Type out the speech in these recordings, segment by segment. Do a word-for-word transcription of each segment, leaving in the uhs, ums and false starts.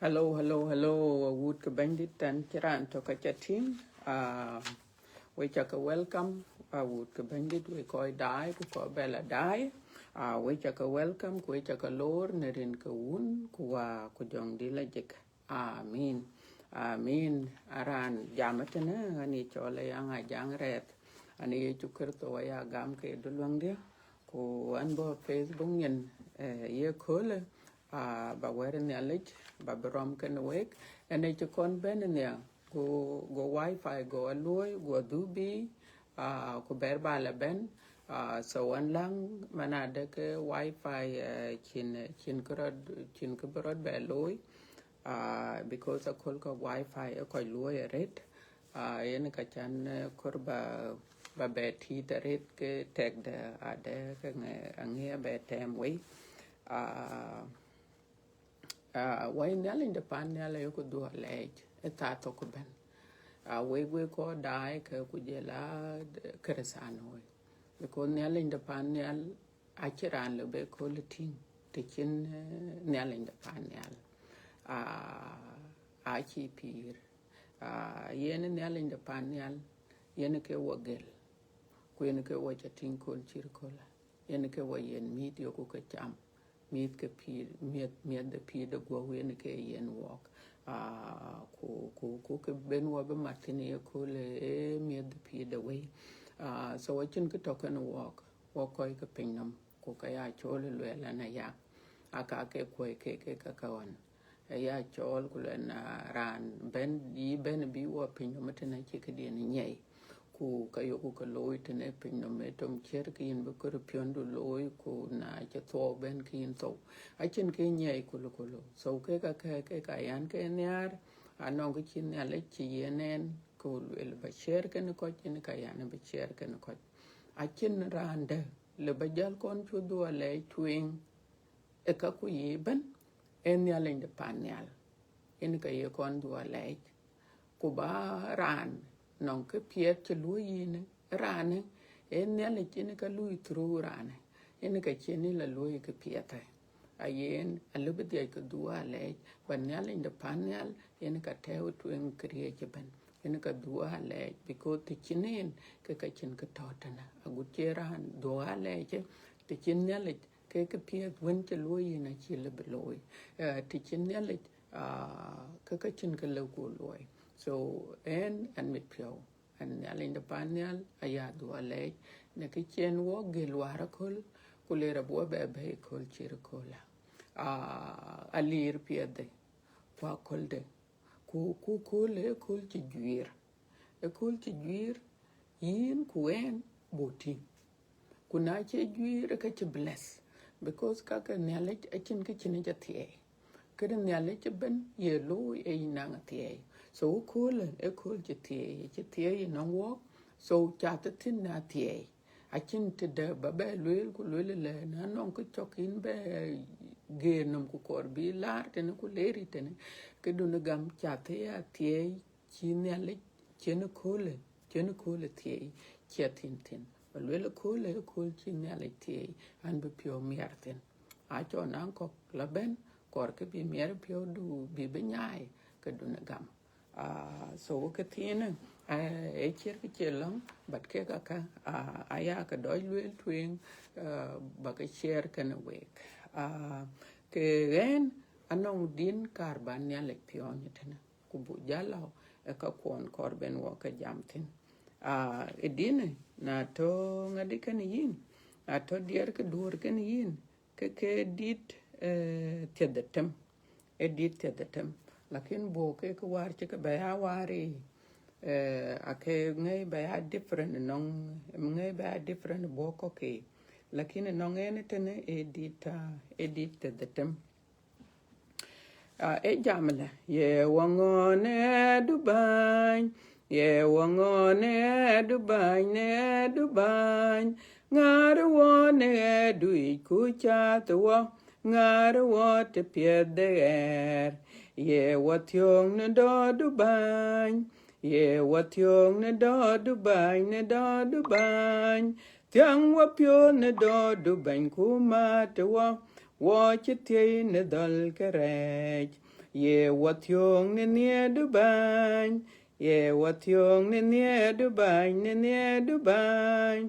Hello, hello, hello, awut ke Bɛ̈nydït, tɛ̈n cï raan tök ka ca tïŋ. Ah, we ca ke welcome, awut ke Bɛ̈nydït, we kɔc daai, ku kɔc bɛ la daai. Ah, we ca ke welcome, ku we ca ke loor në rin ke Wun, ku Wä, ku Jɔŋdït la jik. Amin. Amin. Aran jam tënë, ani cɔl Ayaŋ Ajaŋ Rɛɛth. Ani Yecu Kritho aya gam ke duluäŋdiɛ̈. Ku an bɔ̈ Facebook nyin, eh, ye köölë, ah, ba wɛ̈t Nhialic, ba bï rɔm kenë wek. Ɛn ë cï kɔn bɛ̈n nhial, go, go wifi go aluɔ̈i, go adhuk bï, ah, ku bɛ̈r ba la bɛ̈n. Ah, so an läŋ man adë ke wifi, eh, cïn, cïn kë rɔt, cïn kë bï rɔt bɛ looi. Ah, because aköl ke wifi ë kɔc luɔ̈i arëët. Ah, yen ka can, eh, kɔɔr ba, ba bɛ tïït arëët ke tɛkdɛ̈ adë ke ŋɛ, aŋiɛc abɛ tɛɛm wei. Ah, ah, wɛ̈i Nhialic de pan nhial ayeku dhuɔ̈k alɛɛc ë thaa thok ëbɛ̈n. Ah, wek, wek kɔc daai ke ku jɔl a Kërëthänooi. Because Nhialic de pan nhial acïn raan lëu bï kööl tïŋ të cïn, eh, Nhialic de pan nhial. Ah, acï pïïr. Ah, yen Nhialic de pan nhial, yen ke wɔ gël, ku yen ke wɔ ca tïŋ kööl cït köölë, yen ke wɔ yiën mïïth yeku ke cam, mïïth ke pïïr, miëth, miëth de pïïr de guɔ̈u yen ke yiën wɔɔk. Ah, ku, ku, ku kë ben wɔ bï mat thïn ye köölë, ee miëth de pïïr de wëi. Ah, so acïn kë tɔ̈ kenë wɔɔk, wɔɔk kɔc ke pinynhom, ku ka ya cɔl lueel an aya, aka ke kuɔ̈i ke, ke, ke, ke ɣɔn. Aya cɔl ku lueel na raan bɛ̈n, yï bɛ̈n bï wɔ pinynhom tënë cï këdiɛ̈n nyiɛi. Ku ka yoku ke looi tënë piny nɔm, ë tom ciɛ̈t ke yïn bï kɔɔr piɔ̈ndu looi, ku na cï thuɔɔu bɛ̈n ke yïn thou. Acïn kë nyiɛɛi kulu kulu. So kek aa kë, kek aa yan ke nhiaar, anɔŋ kë cï Nhialic cï yiën ɛn, ku lueel ba share kenë kɔc, yen ka yan bï share kenë kɔc. Acïn raan dɛ̈ lëu ba jäl kɔn cuk dhuɔ̈k alɛɛc tueŋ ë ka ku ye ëbɛ̈n, ee Nhialic de pan nhial, yen ka ye kɔn dhuɔ̈k alɛɛc. Ku ba raan nɔŋ kë piɛth cï luɔ̈i yïn, raanë, ee Nhialic yen ka lui through raanë, yen ka cïn ë la luɔ̈i kë piɛthë. Ayen, alëu bï dhiac ke dhuɔ̈k alɛɛc, ba Nhialic de pan nhial, yen ka tɛ̈ɛ̈u tueŋ këriëëc ëbɛ̈n, yen ka dhuɔ̈k alɛɛc, because të cïn en, ke ka cïn kë tɔ̈ tënë. Agut cï raan dhuɔ̈k alɛɛc, të cïn Nhialic, ke kë piɛth wën cï luɔ̈i yïn acïï lëu bï looi. Eh, të cïn Nhialic, ah, ke ka cïn kë lëu ku luɔi. So, ɛn, ɛn mit piɔ̈u, ɛn Nhialic de pan nhial, aya dhuɔ̈k alɛɛc, në kë cï en wɔ gël wäär aköl, ku ler abï wɔ bɛ bɛ̈i köl cït köölë. Ah, aliir piɛthde, ku aköldë, ku, ku köölë, ë köl cï juiir. Ë köl cï juiir, yïn ku ɛn buk tïŋ. Ku na cï juiir, ke cï bless. Because ka ke Nhialic acïn kë cïn yic athiɛɛi. Këde Nhialic ëbɛ̈n ye looi ë yïn naŋ athiɛɛi. So ë köölë, ë köl cï thiɛɛi, cï thiɛɛi ënɔŋ wɔɔk. So cath thïn në athiɛɛi. Acïn të dɛ̈ ba bɛ lueel ku lueel ëlä, na nɔŋ kë cɔk yïn bɛ geer nɔm ku kɔɔr bï laar tënë ku leer yï tënë, këdun ë gam cath ë athiɛɛi cï Nhialic, cïn ë köölë, cïn ë köölë thiɛɛi, cï a thïn thïn. Ba lueel ë köölë, ë köl cï Nhialic thiɛɛi, an bï piɔ̈u miɛt thïn. Acɔl naŋ kɔ̈k la bɛ̈n, kɔɔr kë bï miɛt piɔ̈u du bï bï nyaai, këdun ë gam. Ah, so kë thiinë, eh, ë ciɛ̈t kë cie lɔ̈ŋ, but kek aka, ah, aya ke dɔc lueel tueŋ, eh, ba ke share kenë week. Ah, ke ɣɛn, anɔŋ din kaar ba Nhialic piɔ̈ɔ̈ny tënë, ku buk jäl lɔ ë ka kuɔn kɔɔr bɛn wɔ ke jam thïn. Ah, ë dinë, na tɔ̈ ŋadï kenë yïn, na tɔ̈ diɛɛr ke duɔ̈ɔ̈r kenë yïn, ke ke dit, eh, thiërdhetem. Ë dit thiërdhetem. Lakin buk ke ke wäär cï ke bɛ ya wäär ë, eh, ake ŋɛi bɛ ya different nɔŋ, ŋɛi bɛ ya different buk kɔ̈k ke. Lakin nɔŋ ɛn tënë ë dit, ah, ë dit thiërdhetem. Ah, ë jam lɛ, ye wɔ ŋɔ̈ɔ̈n ë du bäny, ye wɔ ŋɔ̈ɔ̈n ë du bäny, ë du bäny, ŋäär wɔ në ɣɛɛrdu yic ku cath wɔ, ŋäär wɔ të piɛth de ɣɛɛr, ye wɔ thiɔ̈ɔ̈ŋ në dɔ̈ɔ̈rdu bäny, ye wɔ thiɔ̈ɔ̈ŋ në dɔ̈ɔ̈rdu bäny, në dɔ̈ɔ̈rdu bäny, thiäŋ wɔ piɔ̈ɔ̈th në dɔ̈ɔ̈rdu bäny ku määt wɔ, wɔ cï thiëi në dhɔ̈l kërɛɛc, ye wɔ thiɔ̈ɔ̈ŋ në nhiërdu bäny, ye wɔ thiɔ̈ɔ̈ŋ në nhiërdu bäny, në nhiërdu bäny,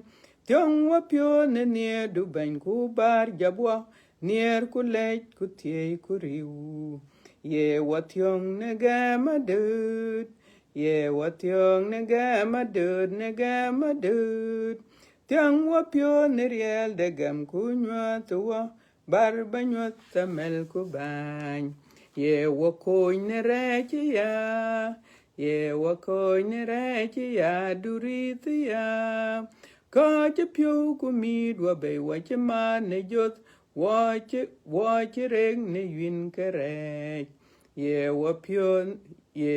thiɔ̈ŋ wɔ piɔ̈ɔ̈th në nhiërdu bäny ku bäär jɔp wɔ, nhiër ku lɛc ku thiëi ku riëëu, ye wɔ thiɔ̈ɔ̈ŋ në gɛ̈m adöt, ye wɔ thiɔ̈ɔ̈ŋ në gɛ̈m adöt, në gɛ̈m adöt, thiäŋ wɔ piɔ̈ɔ̈th në riɛl de gɛ̈m ku nyuäth wɔ, bär ba nyuäth amɛl ku bäny, ye wɔ kony në rɛɛc ya, ye wɔ kony në rɛɛc ya, du rïth ya, kɔc cï piɔ̈u ku miit wɔ bei wɔ cï mat në joth, wɔ cï, wɔ cï rek në yuïn kërɛɛc, ye wɔ piɔ̈ɔ̈th, ye,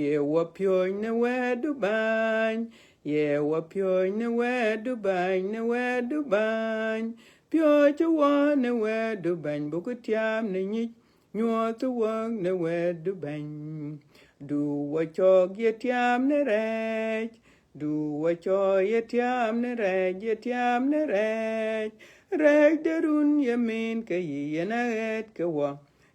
ye wɔ piɔ̈ɔ̈ny në wɛ̈ɛ̈rdu bäny, ye wɔ piɔ̈ɔ̈ny në wɛ̈ɛ̈rdu bäny, në wɛ̈ɛ̈rdu bäny, piɔ̈ɔ̈c wɔ në wɛ̈ɛ̈rdu bäny, buk tiaam në nyic, nyuɔɔth wɔ në wɛ̈ɛ̈rdu bäny, du wɔ cɔk ye tiaam në rɛɛc, du wɔ cɔk ye tiaam në rɛɛc, ye tiaam në rɛɛc, rɛɛc de run ye min ke yï yen aɣet ke wɔ,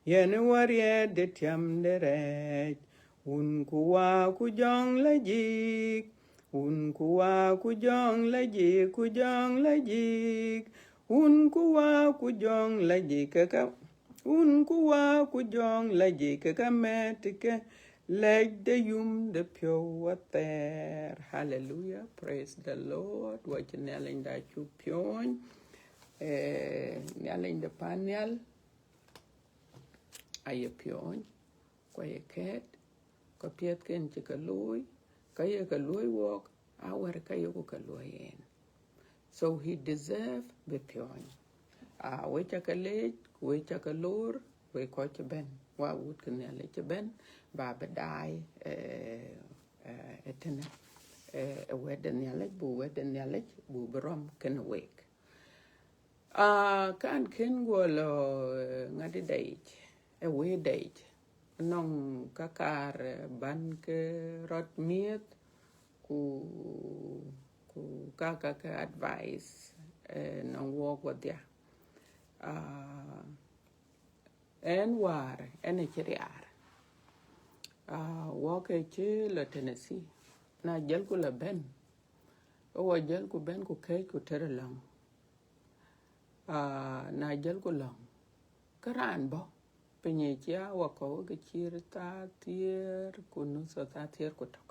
yen wɔ riɛɛt de tiam de rɛɛc, wun ku wa ku jɔŋ la jik, wun ku wa ku jɔŋ la jik, ku jɔŋ la jik, wun ku wa ku jɔŋ la jik ke ka, wun ku wa ku jɔŋ la jik ke ka mɛt ke lɛc de yum de piɔ̈u athɛɛr. Hallelujah, praise the Lord. Wɔ cï Nhialic da cuk piɔ̈ɔ̈ny. Eh, Nhialic de pan nhial aye piɔ̈ɔ̈ny, ku aye kɛ̈ɛ̈t, ka piɛthken cï ke looi, ka ye ke luɔ̈i wɔɔk, Awär ka yoku ke luɔi en. So he deserve bï piɔ̈ɔ̈ny. Ah, we ca ke leec, we ca ke lor, we kɔc cï bɛ̈n. Wa wut ke Nhialic cï bɛ̈n, ba bï daai, eh, eh, ëtënë, eh, ë wɛ̈t de Nhialic, bu wɛ̈t de Nhialic, bu bï rɔm kenë week. Ah, kan kën guɔ lɔ, eh, ŋadï daic, ë wëi daic. Nɔŋ ka kaar, eh, ban ke rɔt miëth, ku, ku ka, ka ke advice, eh, nɔŋ wɔk wɔdhia. Ah, ɛn wäär, ɛn ë cï riaar. Ah, wɔk ë cï lɔ Tennessee. Na jëlku lɔ bɛ̈n, ë wɔ jëlku bɛ̈n ku kɛ̈ɛ̈cku tëër lɔ̈ŋ. Ah, na jëlku lɔ̈ŋ, ke raan bɔ̈, piny ë cia wakɔ̈u ke cït thaa thiëër ku nuth, thaa thiëër ku tök.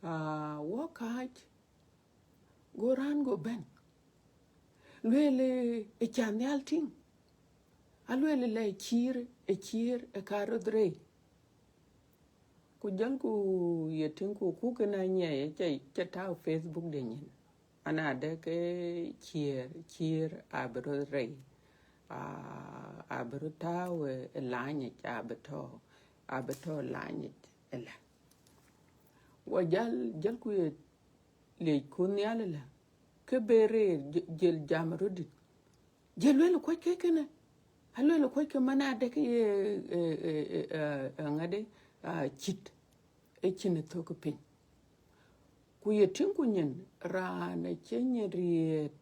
Ah, wɔ kääc, go raan go bɛ̈n. Lueel, eh, ë ca nhial tïŋ. Alueel lɛ cït, ë cït, ë ka röth rëi. Ku jɔlku ye tïŋ ku, ku kën anyiɛɛi, ca, ca tääu Facebook de nyin. Ana de ke ciëër, ciëër abï röth rɛi, aa, abï röth tääu ë, ë lanyic, abï tɔ̈, abï tɔ̈ lanyic ëlä. Wɔ jäl, jɔlku ye liec ku nhial ëlä, ke bï rëër jë-, jël jam röt dït. Jël lueel kuɔc ke kënë, alueel kuɔc ke man adek ye, ë, ë, ë, ë, ë, ŋadï, aa, cït, ë cïn ë thök piny. Ku ye tïŋ ku nyin, raan acï nyin riëët,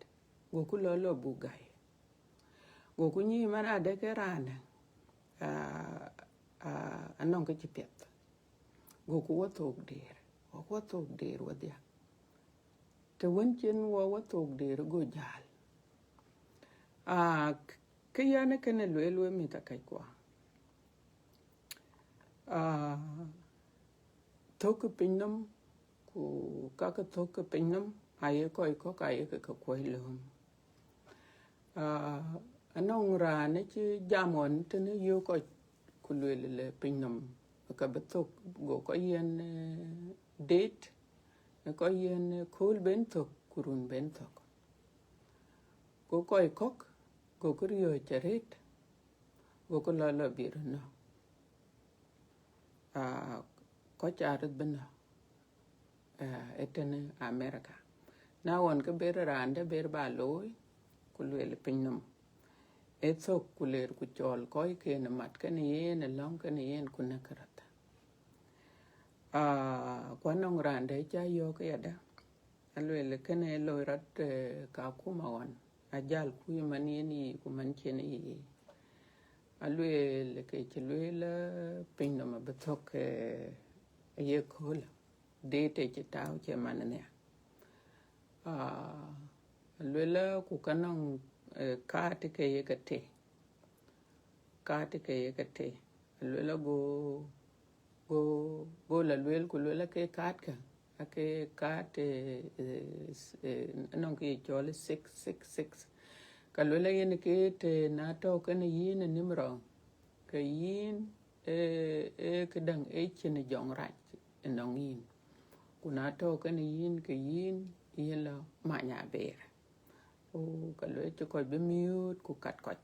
goku lɔ lɔ buk gäi. Goku nyïï man adek ke raanë, aa, aa, anɔŋ kë cï piɛth. Goku wɔ thok dëër, wɔ, wɔ thok dëër wɔdhia. Të wën cïn wɔ, wɔ thok dëër go jäl. Aa, k-, kë yɛn ë kënë lueel we mïth akɛckua. Aa, thök ë piny nɔm, ku ka ke thök ë piny nɔm, aye kɔc kɔ̈k aye ke ke kuɔc lööm. Aa, anɔŋ raan ë cï jam ɣɔn tënë yöök kɔc, ku lueel lɛ piny nɔm ka bï thök, go kɔc yiɛn, eh, deet, kɔc yiɛn, eh, kööl ben thök, ku run ben thök. Go kɔc kɔ̈k, gokï riɔ̈ɔ̈c arëët, gokï lɔ lɔ bï röt nɔ̈k. Aa, kɔc aa röt bï nɔ̈k, aa, ëtënë America. Na ɣɔn ke ber raan dɛ̈ ber ba looi, ku lueel piny nɔm, ë thök ku leer ku cɔɔl kɔcken mat kenë yen, ë lɔ̈ŋ kenë yen, ku näk röt. Aa, ku anɔŋ raan dɛ̈ ca yɔ̈ɔ̈k yadɛ̈, alueel kënë loi rɔt, eh, ka kum aɣɔn, ajäl kuc man yen yiic ku man cïn yiic. Alueel ke cï lueel, eh, piny nɔm abï thök, eh, ye köölë, deet ë cï tääu cï man nhial. Aa, alueel ku ka nɔŋ, eh, kaat ke ye ke tëë. Kaat ke ye ke tëë. Alueel go, go, go la lueel ku lueel ke kaat kë, ake kaat, eh, eh, s-, eh, anɔŋ kë ye cɔl six six six. Ka lueel yen ke të na tɔ̈ kenë yïn ë nimrɔ, ke yïn, eh, eh, këdäŋ ë cïn jɔŋrac ënɔŋ yïn. Ku na tɔ̈ kenë yïn, ke yïn ye lɔ many aber. Ku ka lueel cï kɔc bï miööt ku kat kɔc.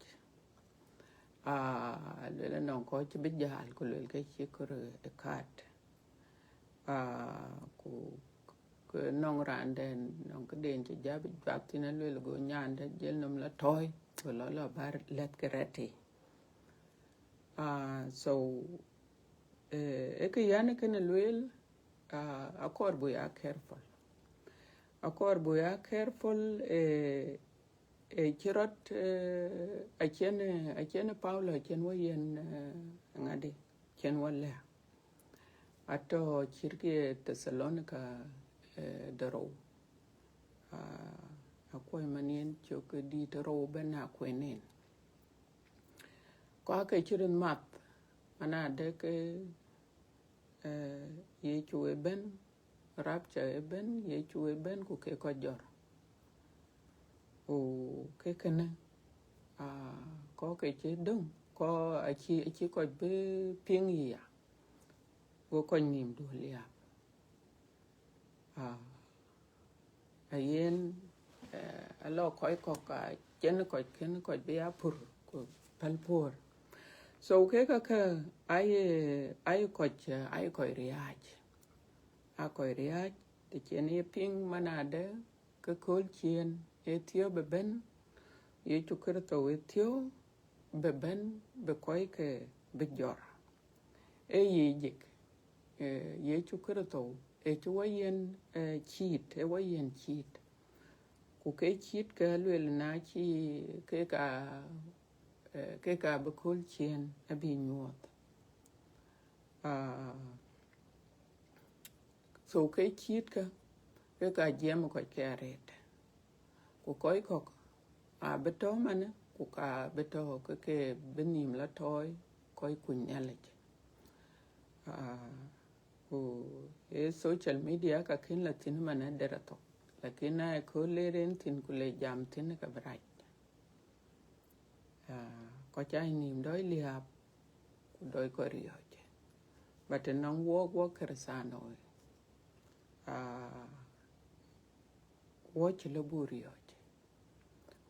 Aa, lueel anɔŋ kɔc cï bï jäl, ku lueel ke cï kɔɔr ë kaat. Aa, ku, ku nɔŋ raan dɛ̈, nɔŋ këden cï jäl bï juak thïn, alueel go nyan dɛ̈ jël nɔm lɔ tɔ̈ɔ̈i, ku lɔ lɔ bär lɛ̈th ke rɛ̈t tei. Aa, so, eh, ë kë yɛn ë kënë lueel, aa, akɔɔr buk ya careful. Akɔɔr buk ya careful, eh, eh, cï rɔt, eh, acïn, eh, acïn Paulo, acïn wɔ yiɛn, eh, ŋadï, acïn wɔ lɛ̈k. Atɔ̈ cït ke Thethalonika, eh, de rou. Aa, akuɔc man yen cök dït rou ëbɛ̈n akuën en. Ku ake cï röt math, man adek, eh, Yecu ëbɛ̈n, rapture ëbɛ̈n, Yecu ëbɛ̈n, ku ke kɔc jɔt. Ku ke kënë, aa, kɔc ke cï döŋ, kɔc acï, acï kɔc bï piŋ ya, go kɔc nïïm duɔ̈l liääp. Aa, ayen, eh, alɔ kɔc kɔ̈k, a cïn kɔc, kën kɔc bï ya pur ku päl puɔ̈r. So kek käkë, aye, aye kɔc, eh, aye kɔc riääc. Aa kɔc riääc, të cïn ye piŋ man adë ke kööl ciëën ë thiɔ̈k bï bɛ̈n, Yecu Kërtho ë thiɔ̈k bï bɛ̈n, bï kɔckë bï jɔt. Ee yic jik, eh, Yecu Kërtho ë cï wɔ yiën, eh, cït, ë wɔ yiën cït. Ku ke cït ke lueel na cï kek aa, eh, kek aa bï kööl ciëën abï nyuɔɔth. Aa, so ke cït kë, kek aa jiɛɛm kɔc ke arëët. Ku kɔc kɔ̈k aa bï tɔ̈ manë, ku ka bï tɔ̈ ke ke bï nhïïm lɔ tɔɔi kɔc kuc Nhialic. Aa, ku ë social media ka kën la thïn manë der athok. Lakin na ë kööl le ren thïn ku le jam thïn ka bï rac. Aa, kɔc aa nhïïm dɔc liääp, ku dɔc kɔc riɔ̈ɔ̈c. But ënɔŋ wɔk, wɔk Kërthianoi, aa, wɔ cï lɔ buk riɔ̈ɔ̈c.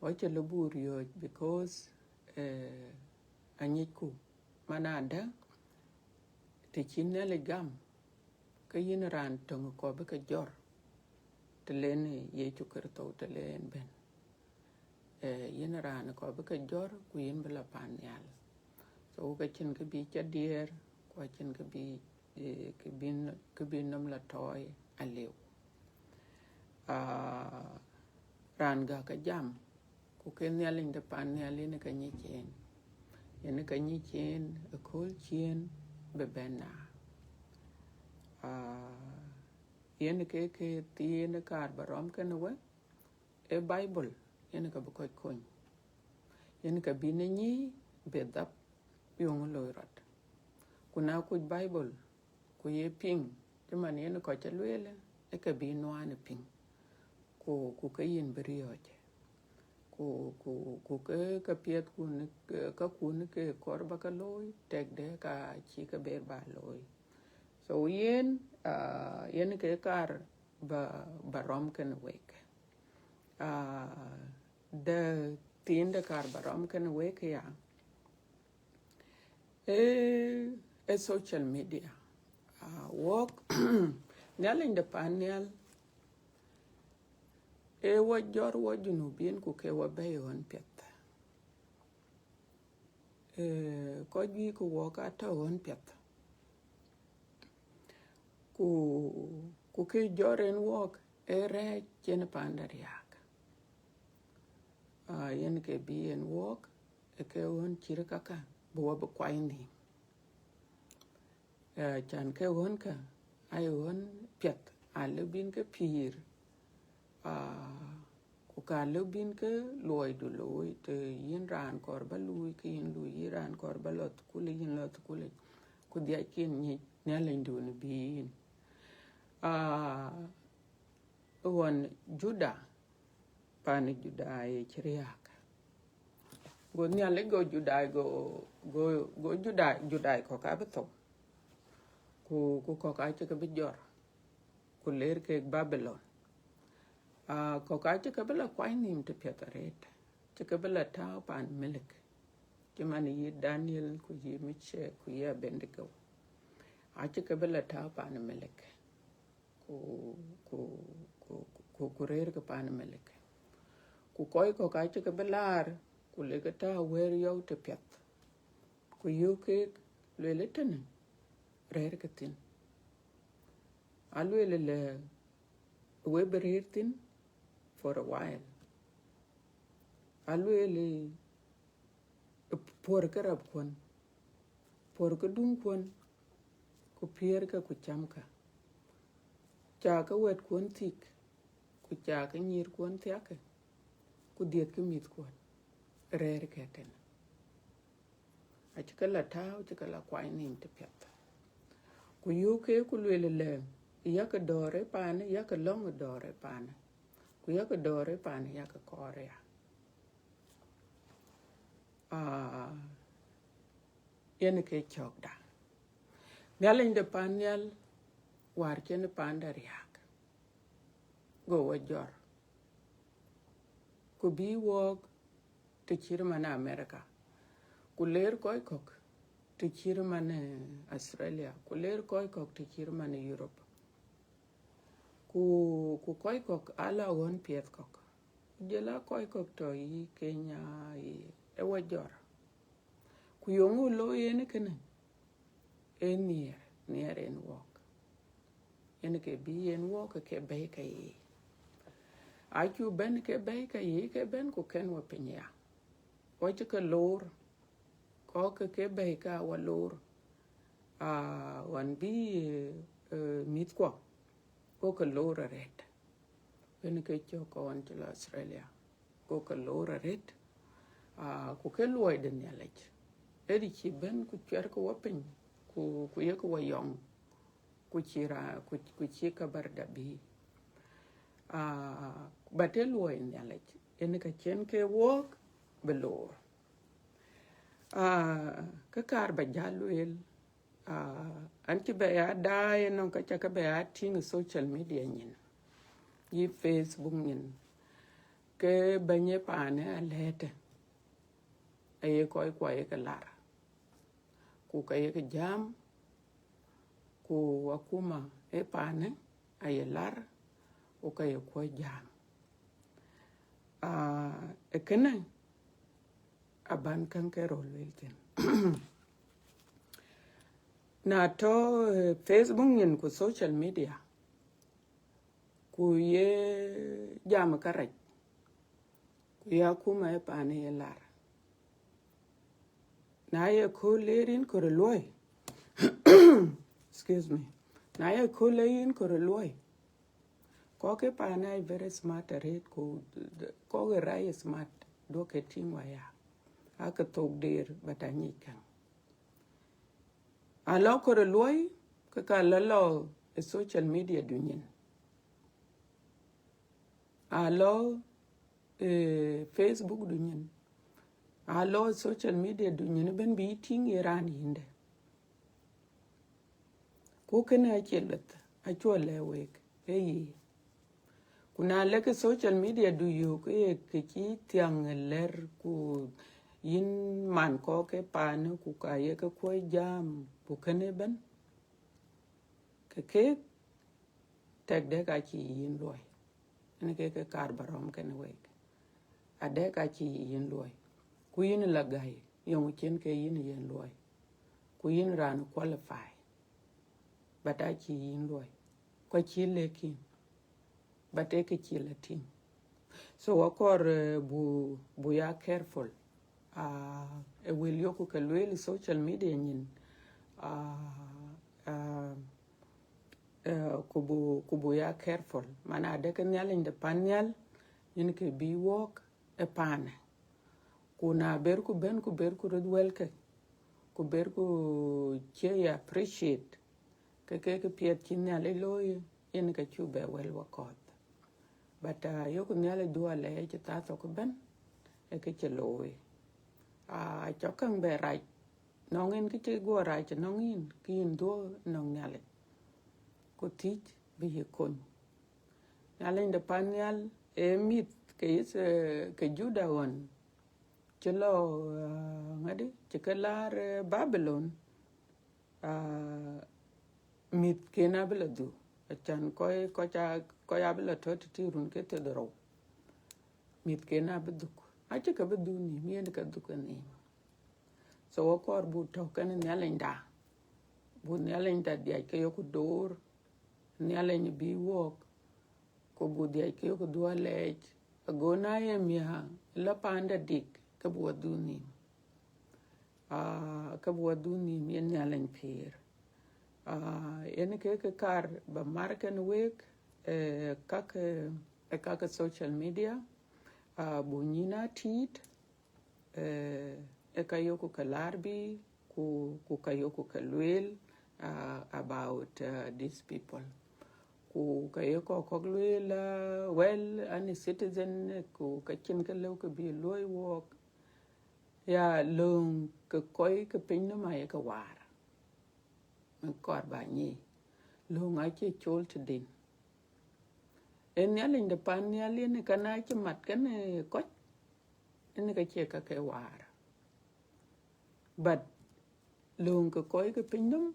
Wɔ cï lɔ buk riɔ̈ɔ̈c because, eh, anyicku man adë, të cï Nhialic gam, ke yïn raan töŋ kɔɔr bï ke jɔt, të le në Yecu Kërtho, të le yen bɛ̈n. Eh, yïn raan kɔɔr bï ke jɔt, ku yïn bï lɔ pan nhial. So ke cïn kë bï ca diɛɛr, ku acïn kë bï, eh, kë bï, kë bï nɔm lɔ tɔɔi aliu. Aa, raan gäk ke jam, ku ke Nhialic de pan nhial yen ka nyic en. Yen ka nyic en ë kööl ciëën bï bɛ̈n na. Aa, yen ke, ke thiin kaar ba rɔm kenë we, ë Bible yen ka bï kɔc kony. Yen ka bï në nyïï bï dhap, yeŋö loi rɔt. Ku na kuc Bible, ku ye piŋ, cï man yen kɔc ca lueel, ë ke bï nuan ë piŋ. Ku, ku ke yïn bï riɔ̈ɔ̈c. Ku, ku, ku ke, ke piɛth kun, ke, ka kun ke kɔɔr ba ke looi, tɛkde ka cï ke ber ba looi. So yen, ah, yen ke kaar ba, ba rɔm kenë wek. Ah, de thiin de kaar ba rɔm kenë wek ya. Eh, eh, social media. Ah, wɔk, Nhialic de pan nhial, eh, wɔ jɔt wɔ Junubin ku ke wɔ bɛ̈i ɣɔn piɛth. Eh, kɔc juëc ku wɔk atɔ̈ ɣɔn piɛth. Ku, ku ke jɔt en wɔk, ee rɛɛc cïn panda riääk. Ah, yen ke bï en wɔk, ee ke ɣɔn cït käkä, bï wɔ bï kuany nhïïm. Eh, can ke ɣɔn kä, aye ɣɔn piɛth, alëu bïn ke pïïr, ah, ku ka lëu bïn ke luɔidu looi, të yïn raan kɔɔr ba luui, ke yïn luui, yïn raan kɔɔr ba lɔ thukul, yïn lɔ thukul, ku dhiac kin nyic Nhialicdun bï yïn. Ah, ɣɔn Juda, pan Juda ye cï riääk. Go Nhialic go Judai, go, go, go Judai, Judai kɔ̈k abï thou. Ku, ku kɔ̈k acï ke bï jɔt, ku leer kek Babilon. Ah, kɔ̈k acï ke bï la kuany nhïïm të piɛth arëët. Cï ke bï la tääu pan Melik. Cï man yï Daniel, ku yï Micek, ku yï Abednego. Acï ke bï la tääu pan Melik. Ku, ku, ku, ku, ku rëër ke pan Melik. Ku kɔc kɔ̈k acï ke bï laar, ku le ke tääu wëër yɔu të piɛth. Ku yöök keek, lueel ë tënë, rɛ̈ɛ̈r ke thïn. Alueel ëlë, we bï rëër thïn for a while. Alueel ë, puɔ̈r ke rapkuɔn, puɔ̈r ke duŋkuɔn, ku piɛɛr ke ku cam ke. Ca ke wɛ̈tkuɔn thik, ku ca ke nyïïrkuɔn thiakke, ku dhiëth ke mïthkuɔn, rɛ̈ɛ̈r ke tënë. Acï ke la tääu, cï ke la kuany nhïïm të piɛth. Ku yöök ke ku lueel ëlë, yakë dɔ̈ɔ̈r ë paanë, yakë lɔ̈ŋ ë dɔ̈ɔ̈r ë paanë, ku yakë dɔ̈ɔ̈r ë paanë, yakë kɔɔr ya. Ah, yen ke cɔ̈kda. Nhialic de pan nhial, wäär cïn panda riääk. go wɔ jɔr, ku bï wɔɔk të cït man America, ku leer kɔc kɔ̈k të cït man Australia, ku leer kɔc kɔ̈k të cït man Europe, ku ku kɔc kɔ̈k ala ɣɔn piɛth kɔ̈k, ku jɔl a kɔc kɔ̈k tɔ̈ yï Kenya, yï ë wɔ jɔr. Ku yeŋö looi yen kënë? Ee nhiɛɛr, nhiɛɛr yen wɔɔk. Yen ke bï yen wɔɔk ke bɛ̈i ke ye. Acuk bɛ̈n ke bɛ̈i ke ye, ke bɛ̈n ku kɛn wɔ piny ya. Wɔ cï ke loor, kɔc ke ke bɛ̈i ke wɔ loor. Aa, ɣɔn bï, eh, eh, mïthkuɔ, go ke loor arëët. Yen ke cɔk ke ɣɔn cï lɔ Australia, go ke loor arëët. Aa, ku ke luɔi de Nhialic, ë dï cï bɛ̈n ku cuɛt ke wɔ piny, ku, ku yek wɔ yɔŋ, ku cï ra-, ku, ku cï kabar da bï. Aa, but ë luɔi Nhialic, yen ka cïn ke wɔɔk bï loor. Aa, kë kaar ba jäl lueel, aa, an cï bɛ ya daai ënɔŋ ka ca ke bɛ ya tïŋ ë social media nyin, yï Facebook nyin, ke bɛ̈ny ë paanë alɛ̈ɛ̈të, aye kɔc kuɔ ye ke lar, ku ka ye ke jam, ku akuma ë paanë aye lar, ku ka ye kuɔ jam. Aa, ë kënë aban käŋ ke röl lueel thïn. Na tɔ̈, eh, Facebook nyin ku social media, ku ye jam kärac, ku ye akuma ë paanë ye lar. Na ye kööl leer yïn kɔɔr luɔi, excuse me, na ye kööl leer yïn kɔɔr luɔi, kɔc ë paanë aa very smart arëët, ku kɔc ë rac smart, duɔ̈kkë tïŋ waya, aa ke thok der, but anyic käŋ. Alɔ kɔɔr luɔi, ke ka lɔ lɔ ë social media du nyin. Alɔ, eh, Facebook du nyin. Alɔ social media du nyin ëbɛ̈n bï tïŋ ye raan yïndë. Ku kënë acie lueth, acuɔ lɛ̈k wek, ee ye. Ku na lɛ̈k social media du yök, ee ke cï thiäŋ lɛ̈r, ku yïn man kɔc ke paanë, ku ka ye ke kuɔ̈c jam, ku kënë ëbɛ̈n, ke keek, tɛ̈k dɛ̈k acï yïn luɔi. Ënë ke ke kaar ba rɔm kënë wek. Adɛ̈k acï yïn luɔi. Ku yïn la gäi, yöŋ cïn ke yïn yen luɔi. Ku yïn raan qualify. But acï yïn luɔi. Ku acï lëk yïn. But ee ke cï la tïŋ. So akɔɔr, eh, bu, bu ya careful. Ah, ë wël yökku ke lueel ë social media nyin. Ah, ah, eh, ku bu, ku bu ya careful. Man adɛ̈k Nhialic de pan nhial, yen ke bï wɔɔk ë paanë. Ku na berku bɛ̈n, ku berku röt wɛlkë, ku berku cie ya appreciate, ke ke kë piɛth cï Nhialic looi, yen ke cuk bɛ wɛl wakɔ̈th. But, ah, yökku Nhialic dhuɔ̈k alɛɛc cï thaa thok ëbɛ̈n, ë kë cï looi. Ah, cɔk käŋ bɛ rac, nɔŋ yïn kë cï guɔ rac nɔŋ yïn, kë yïn dhuɔ̈k nɔŋ Nhialic. Ku thiëc bï yï kony. Nhialic de pan nhial, ee mïth ke yith, eh, ke Juda ɣɔn cï lɔ, ah, ŋadï, cï ke laar, eh, Babilon, ah, mïthken abï lɔ dhuk. Acan kɔc, kɔc a, kɔc abï lɔ tɔ̈ tëtïï run ke thiërdhorou. Mïthken abï dhuk. Acï ke bï dhuk nhïïm, yen ke dhuk nhïïm. So akɔɔr bu tɔ̈ kenë Nhialicda. Bu Nhialicda dhiac ke yökku door, Nhialic bï wɔɔk, ku bu dhiac ke yökku dhuɔ̈k alɛɛc. Ago na ye miäk la paanda dik, ke bu wa dhuk nhïïm. Ah, ke bu wa dhuk nhïïm yen Nhialic pïïr. Ah, yen ke kë kaar ba mar kenë wek, eh, käke, eh, käke social media, ah, bu nyïn a tït, eh, ë ka yökku ke laar bï, ku, ku ka yökku ke lueel, ah, about, ah, these people. Ku ka ye kɔc kɔ̈k lueel, ah, well, an citizen, ku ka cïn kë lëu kë bï luɔ̈i wɔɔk. Ya, lööŋ ke kɔc ke pinynhom aye ke waar. Kɔɔr ba nyic. Lööŋ acie col tëden. Ee Nhialic de pan nhial yen ka na cï mat kenë kɔc, yen ka cie ka ke waar. But lööŋ ke kɔc ke pinynhom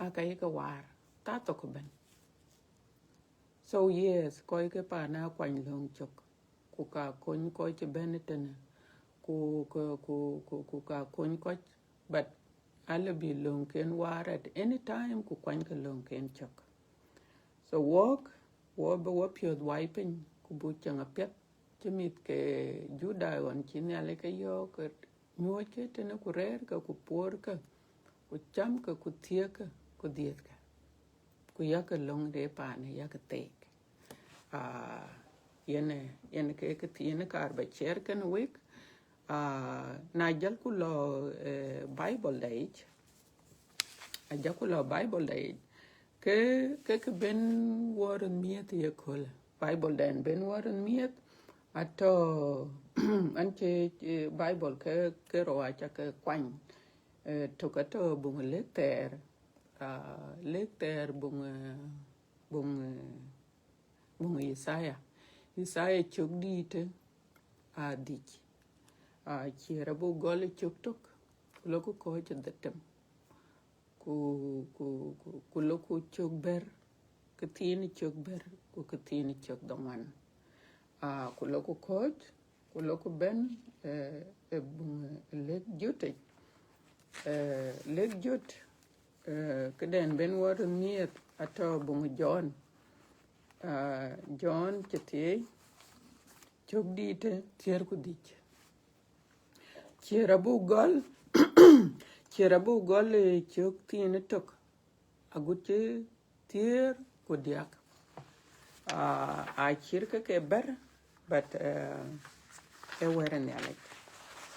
aa ka ye ke waar, ka thok ëbɛ̈n. So yes, kɔc ke paan aa kuany lööŋ cök, ku ka kony kɔc cï bɛ̈n ëtënë, ku, ku, ku, ku, ku ka kony kɔc, but alëu bï lööŋken waar at any time, ku kuany ke lööŋken cök. So wɔk, wɔ bï wɔ piɔ̈th wai piny, ku buk ceŋ apiɛth, cï mïth ke Judai ɣɔn cï Nhialic ke yɔ̈ɔ̈k, ke nyuɔ̈ɔ̈ckë tënë, ku rɛ̈ɛ̈rkë, ku puɔ̈rkë, ku camkë, ku thiëëkkë, ku dhiëëthkë, ku yakë löŋ de paanë, yakë theek. Ah, yen, yen ke, ke thiin kaar ba share kenë wek. Ah, na jälku lɔ, eh, Bible da yic, a jälku lɔ Bible da yic, ke, ke, ke ben wɔ röt miëth ye köölë. Bible da yen ben wɔ röt miëth, atɔ̈, an cï, eh, Bible ke, ke rou aca ke kuany. Eh, tök atɔ̈ buŋ lëk thɛɛr, ah, lëk thɛɛr buŋ, eh, buŋ, eh, buŋ Yithaya. Yithaya cök dïïtë, aa dhïc. Ah, ciɛɛr abuk gɔl ë cök tök, ku lɔku kɔ̈ɔ̈c ë dhetem. Ku, ku, ku, ku lɔku cök bɛ̈r, ke thiin cök bɛ̈r, ku ke thiin cök dhoŋuan. Ah, ku lɔku kɔ̈ɔ̈c, ku lɔku bɛ̈n, eh, ë buŋ, eh, lëk jöt yic. Eh, lëk jöt, eh, këden ben wɔ röt miëth atɔ̈ buŋ Jɔn. Ah, Jɔn cï thiëëc, cök dïïtë thiëër ku dhïc. Ciɛɛr abuk gɔl, ciɛɛr abuk gɔl ë cök thiin tök, agut cï thiëër ku diäk. Ah, aa cït ke ke bɛ̈r, but, eh, ee wɛ̈t ë Nhialic.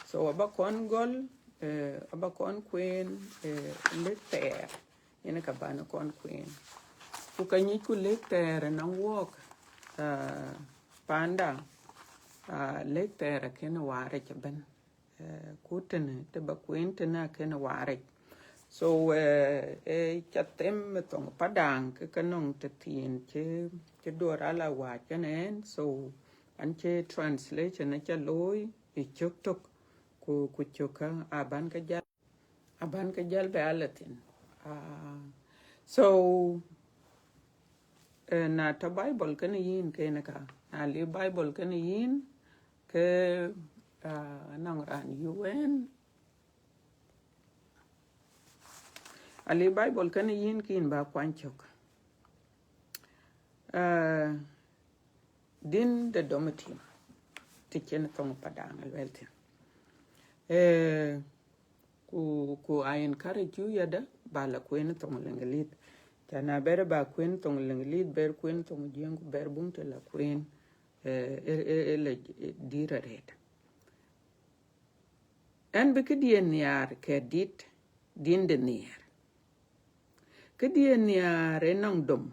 So aba kɔn gɔl, eh, aba kɔn kueen, eh, lëk thɛɛr, yen ka ban kɔn kueen. Ku ka nyicku lëk thɛɛr ënɔŋ wɔɔk, ah, panda, ah, lëk thɛɛr akënë waar yic ëbɛ̈n. Eh, ku tënë, të ba kueen tënë akënë waar yic. So, eh, eh, ca them ë thoŋ Padaŋ, ke ka nɔŋ të thiin cï, cï duɔ̈r ala wääc kenë ɛn. So, an cï translation aca looi ë cök tök, ku, ku cök kä aban ke jäl, aban ke jäl bɛ ala thïn. Ah, so, eh, na tɔ̈ Bible kenë yïn, kenë ka. Na liu Bible kenë yïn, ke, ah, anɔŋ raan yök ɛn. Aliu Bible kenë yïn, ke yïn ba kuany cök. Ah, din de dom tim, të cïn thoŋ Padaŋ aluel thïn. Eh, ku, ku I encourage you yada, ba la kueen thoŋ Leŋgelith. Ca na bɛ̈r ba kueen thoŋ Leŋgelith, bɛ̈r kueen thoŋ Jiëŋ, ku bɛ̈r buŋ të la kueen, eh, eh, eh, eh, la dïr arëët. Ɛn bï këdiɛ̈n nhiaar kë dit, din de nhiaar. Këdiɛ̈n nhiaar ë nɔŋ dom,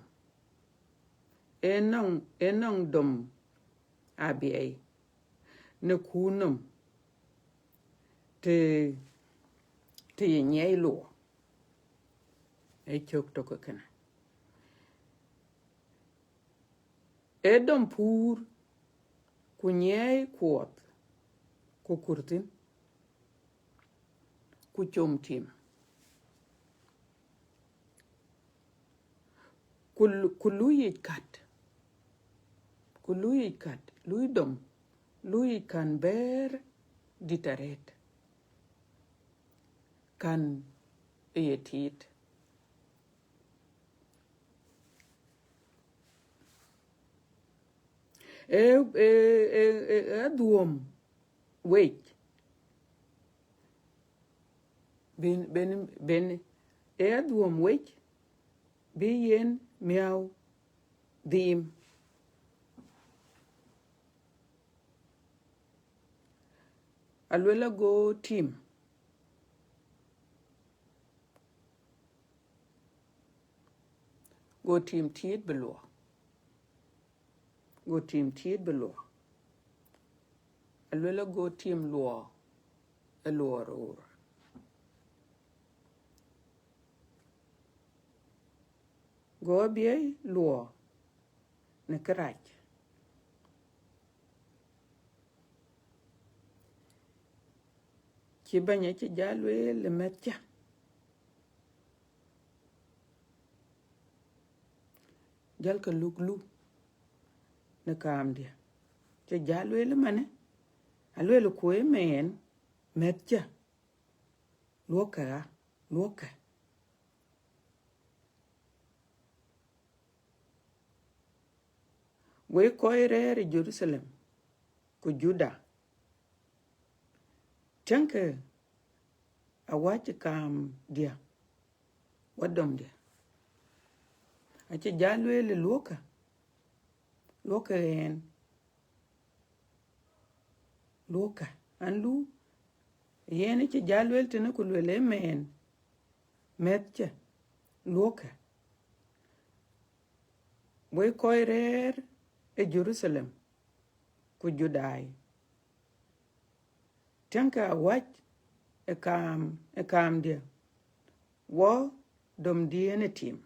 ë nɔŋ, ë nɔŋ dom abiɛi në kuur nɔm, të, të ye nyiɛɛi luɔɔ, ë cök tök ë kënë. Ee dom puur, ku nyiɛɛi kuɔth, ku kur thïn, ku com tim. Ku lu-, ku luui yic kät, ku luui yic kät, luui dom, luui yic kän bɛ̈ɛ̈r dït arëët, kän ë ye tiit. Ee, ee, ee, ee, ee adhuɔ̈m wec. Ben, ben, ben, ee adhuɔ̈m wec bï yen miäu dhiim. Aluel ago tim, go tim tiit bï luɔk, go tim tiit bï luɔk. Aluel ago tim luɔk, ë luɔk roor. Go abiɛi luɔk në kërac, Cï bɛ̈ny acï jal lueel ë mɛ̈thcä, jälkë luk luk në kaamdiɛ̈. Cï jal lueel ëmënë, alueel ku ëmɛn mɛ̈thcä, luɔ̈kkë ɣa, luɔ̈kkë. Wek kɔc rɛ̈ɛ̈r ë Jeruthalem ku Juda, tiɛ̈ŋkë awäc ë kaamdiɛ̈, wä domdiɛ̈. Acï jal lueel ë luɔ̈kkë, luɔ̈kkë ɣɛn, luɔ̈kkë, an lu, yen acï jal lueel tënë ku lueel ëmɛn mɛ̈thcä, luɔ̈kkë. Wek kɔc rɛ̈ɛ̈r ë Jeruthalem ku Judai, tiɛ̈ŋkë awäc ë kaam, ë kaamdiɛ̈, wä domdiɛ̈n ë tim.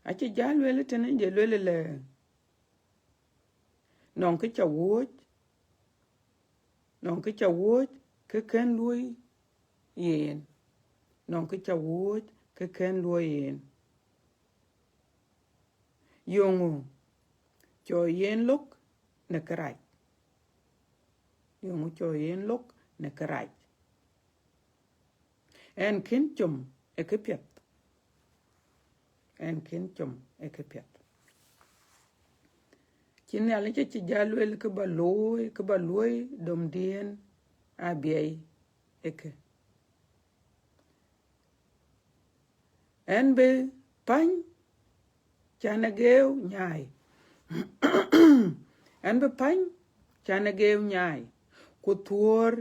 Acï jal lueel tënë, jɔ lueel ëlä, nɔŋ kë ca wuɔ̈ɔ̈c, nɔŋ kë ca wuɔ̈ɔ̈c ke kën luɔ̈i yen, nɔŋ kë ca wuɔ̈ɔ̈c ke kën luɔ̈i yen. Yeŋö cɔk yen lɔ̈k në kërac? Yeŋö cɔk yen lɔ̈k në kërac? Ɣɛn kën com ë këpiɛth. Ɣɛn kën com ë këpiɛth. Cï Nhialic acï jal lueel kë ba looi, kë ba luɔ̈i domdiɛ̈n abiɛi ë kë. Ɣɛn bï päny can ë geeu nyaai. Ɣɛn bï päny can ë geeu nyaai, ku thuɔ̈ɔ̈r,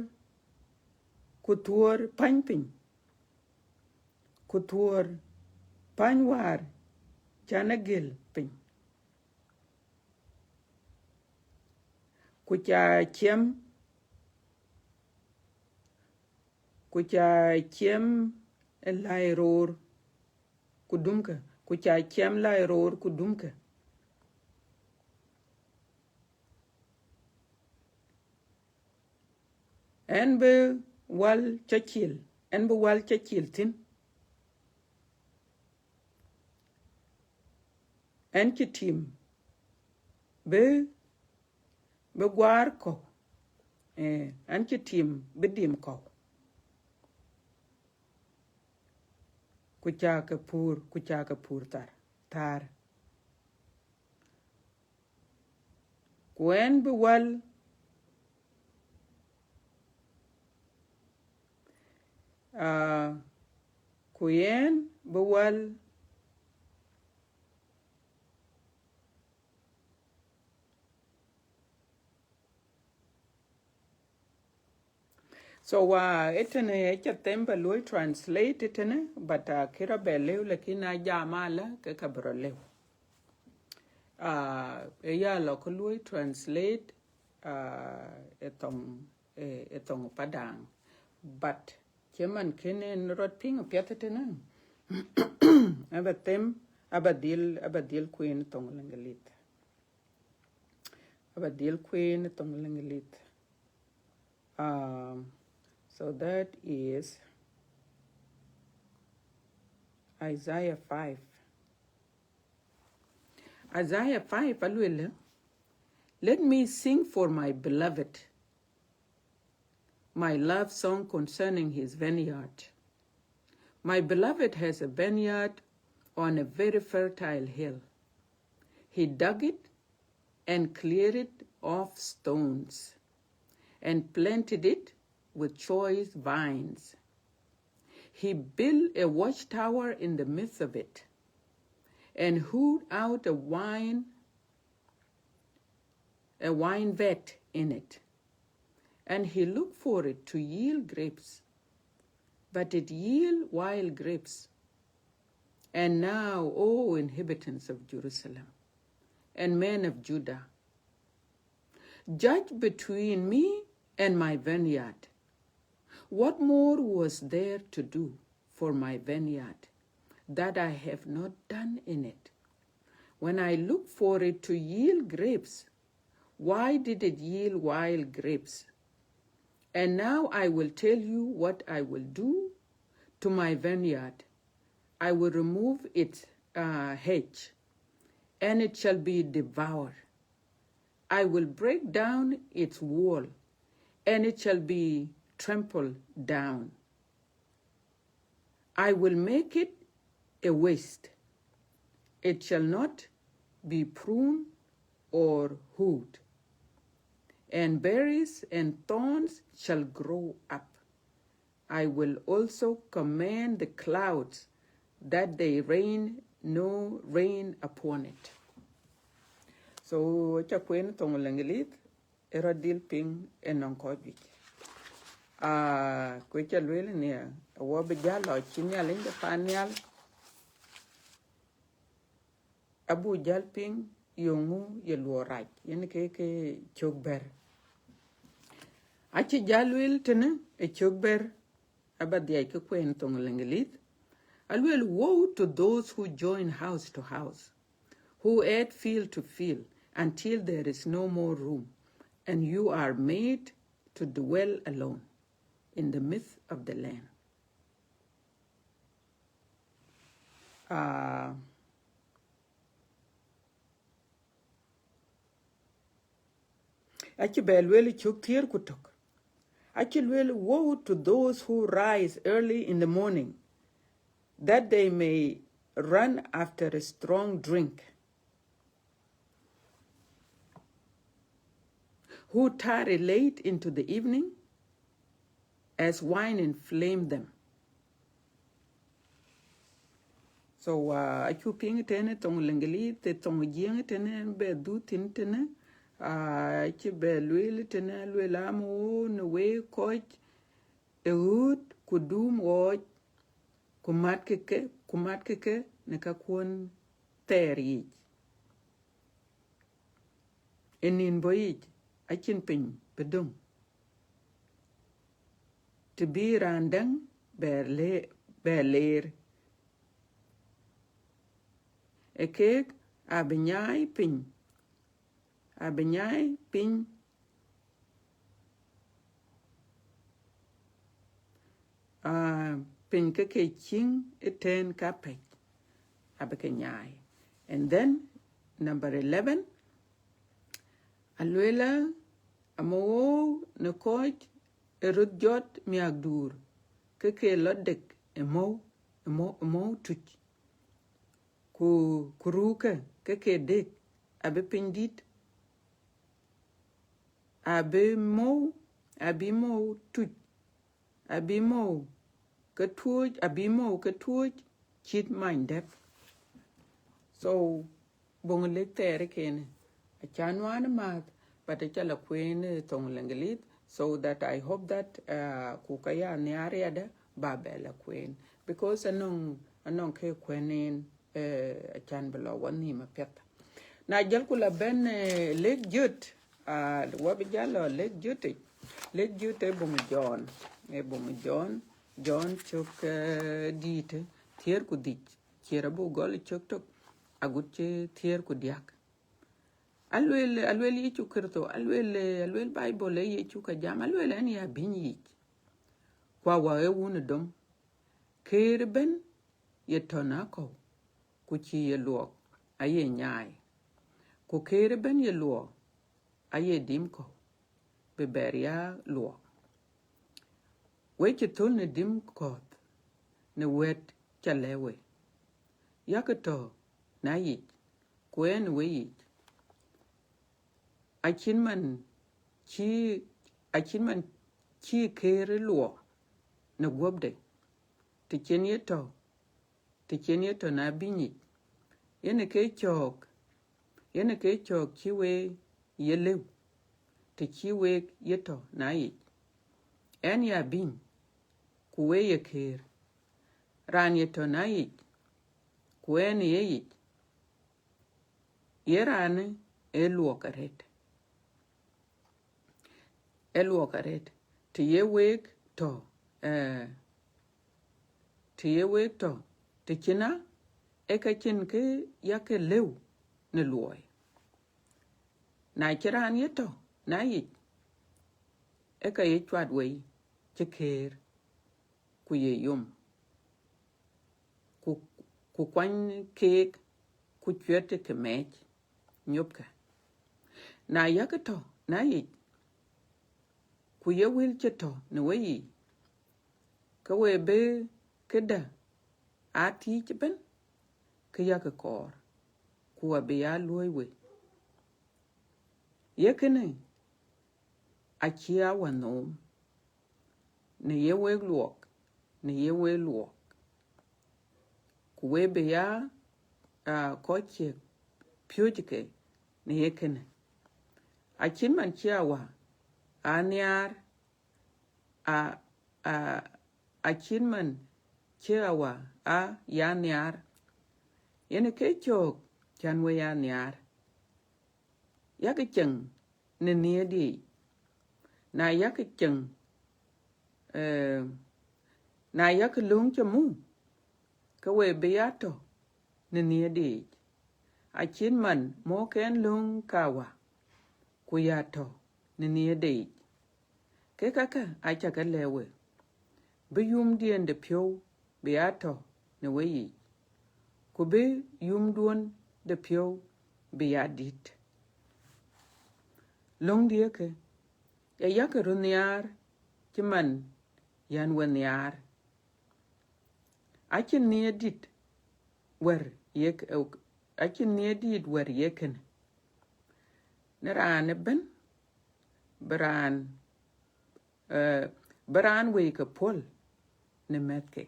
ku thuɔ̈ɔ̈r päny piny, ku thuɔ̈ɔ̈r päny wäär can ë gël piny. Ku ca ciɛm, ku ca ciɛm ë läi roor ku dumkë, ku ca ciɛm läi roor ku dumkë. Ɣɛn bï wäl ca cil, ɣɛn bï wäl ca cil thïn. Ɣɛn cï tim bï, bï guaar kɔ̈u, ee, ɣɛn cï tim bï dim kɔ̈u, ku ca ke puur, ku ca ke puur thar, thar. Ku ɣɛn bï wäl, aa, ku ɣɛn bï wäl. So, uh, ëtënë ë ca them ba luɔ̈i translate ëtënë, but, uh, kë rɔt bɛ lëu, lakin na jam alä, ke ka bï rɔt lëu. Uh, ë ya lɔ kë luɔ̈i translate, uh, ë thoŋ, ë, ë thoŋ Padaŋ. But cïmën kën ɣɛn rɔt piŋ apiɛth ëtënë, aba them, aba dhil, aba dhil kueen thoŋ Leŋgelith. Aba dhil kueen thoŋ Leŋgelith. Um, so that is Isaiah five. Isaiah five, alueel, "Let me sing for my beloved my love song concerning his vineyard. My beloved has a vineyard on a very fertile hill. He dug it and cleared it of stones and planted it with choice vines. He built a watchtower in the midst of it and hewed out a wine, a wine vat in it. And he looked for it to yield grapes, but it yield wild grapes. And now, O inhabitants of Jerusalem and men of Judah, judge between me and my vineyard. What more was there to do for my vineyard that I have not done in it? When I looked for it to yield grapes, why did it yield wild grapes? And now I will tell you what I will do to my vineyard. I will remove its uh, hedge, and it shall be devoured. I will break down its wall, and it shall be trampled down. I will make it a waste. It shall not be pruned or hoed, and berries and thorns shall grow up. I will also command the clouds that they rain no rain upon it. So, ca kuen thoŋ Leŋgelith, ë rɔt dhil piŋ ënɔŋ kɔc juëc. Ah, ku ca lueel nia, wɔ bï jäl lɔ cï Nhialic de pan nhial, abuk jäl piŋ yeŋö ye luɔi rac, yen ke ke cök bɛ̈t. Acï jäl lueel tënë ë cök bɛ̈t, aba dhiac ke kuen thoŋ Leŋgelith. Alueel, woe to those who join house to house, who add field to field, until there is no more room, and you are made to dwell alone in the midst of the land. Ah, acï bɛ lueel cök thiëër ku tök. Acï lueel, woe to those who rise early in the morning, that they may run after a strong drink, who tarry late into the evening, as wine inflame them. So, uh, acuk piŋ tënë thoŋ Leŋgelith, thoŋ Jiëŋ tënë bɛ dhuk thïn tënë, uh, acï bɛ lueel tënë, lueel, amë woe në wek kɔc ë ɣööt ku dum ɣɔɔc, ku matkï ke, ku matkï ke në kakuɔ̈n thɛɛr yiic. Ë nïn bɔ̈ yic acïn piny bï döŋ, të bï raan däŋ bɛ le-, bɛ leer. Ë keek abï nyaai piny, abï nyaai piny, ah, piny ke ke ciëŋ ëtɛ̈ɛ̈n kapɛc, abï ke nyaai. And then, number eleven, alueel, amë woe në kɔc ë röt jɔt miäkduur, ke ke lɔ dek ë mɔ̈u, ë mɔ̈u, ë mɔ̈u tuc, ku, ku ruukkë ke ke dek, abï piny dït, abï mɔ̈u, abï mɔ̈u tuc, abï mɔ̈u ke tuɔ̈c, abï mɔ̈u ke tuɔ̈c cït many dɛ̈p. So, boŋ lek thɛɛr kënë, aca nuan määth, but aca la kuen, eh, thoŋ Leŋgelith, so that I hope that, uh, ku ka ya nhiaar yadë, ba bɛ la kuen. Because anɔŋ, anɔŋ kë kuɛ̈n en, eh, acan bï lɔ wɔ nhïïm apiɛth. Na jɔlku la bɛ̈n, eh, lek jöt, ah, wɔ bï jäl lɔ lek jöt yic. Lek jöt ë buŋ Jɔn, ë buŋ Jɔn, Jɔn cök, eh, dïït, thiëër ku dhïc, ciɛɛr abuk gɔl cök tök, agut cï thiëër ku diäk. Alueel, alueel Yecu Kërtho, alueel, alueel Baibol ë Yecu ka jam, alueel ɣɛn ya bïny yic, ku awä ë wun ë dom. Këër ëbën ye tɔ̈ në akɔ̈u, ku cïï ye luɔk, aye nyaai. Ku këër ëbën ye luɔk, aye dim kɔ̈u, bï bɛɛr ya luɔk. Wek cï thöl në dim kɔ̈th, në wɛ̈t ca lɛ̈k we. Yak tɔ̈ në yic, ku ɣɛn ë weyiic. Acït man cï, acït man cï këër luɔk në guɔ̈pde, të cïn ye tɔ̈, të cïn ye tɔ̈ në bïny yic. Yen ë ke cɔ̈ɔ̈k, yen ë ke cɔ̈ɔ̈k cï we ye lëu, të cï wek ye tɔ̈ në yic. Ɣɛn ya bïny, ku we ye këër. Raan ye tɔ̈ në yic, ku ɣɛn ë ye yic, ye raanë ë luɔk arëët. Ë luɔk arëët. Të ye wek tɔ̈, eh, të ye wek tɔ̈, të cïn a, ë ka cïn kë yak lëu në luɔi. Na cï raan ye tɔ̈ në yic, ë ka ye cuat wei cï këër, ku ye yom, ku, ku kuany keek, ku cuɛt ke mɛɛc, nyopkë. Na yakë tɔ̈ në yic, ku ye wël cï tɔ̈ në weyiic, ke we bï këdë aa thiëëc ëbën, ke yakë kɔɔr, ku abï ya luɔ̈i we. Ye kënë acï a wä nööm, në ye wek luɔk, në ye wek luɔk, ku we bï ya, aa, kɔc ciëk piööcke në ye kënë. Acït man cï a wä a nhiaar, a, a, acït man cï a wä a ya nhiaar, yen ke cöök cän we ya nhiaar. Yakë ceŋ në nhiëërdiic. Na yakë ceŋ, eh, na yakë löŋ cï muk, ke we bï ya tɔ̈ në nhiëërdiic. Acït man muk en löŋ ka wä, ku ya tɔ̈ në nhiëërdiic. Ke käkë aca ke lɛ̈k we, bï yumdiɛn de piɔ̈u bï ya tɔ̈ në weyiic, ku bï yumduɔn de piɔ̈u bï ya dït. Löŋdiɛ̈ ke, ya yakë röt nhiaar cï man yɛn we nhiaar. Acïn nhiëër dït wär ye k-, acïn nhiëër dït wär ye kënë. Në raan ëbën, bï raan, eh, bï raan wei ke puɔ̈l në mɛ̈thke.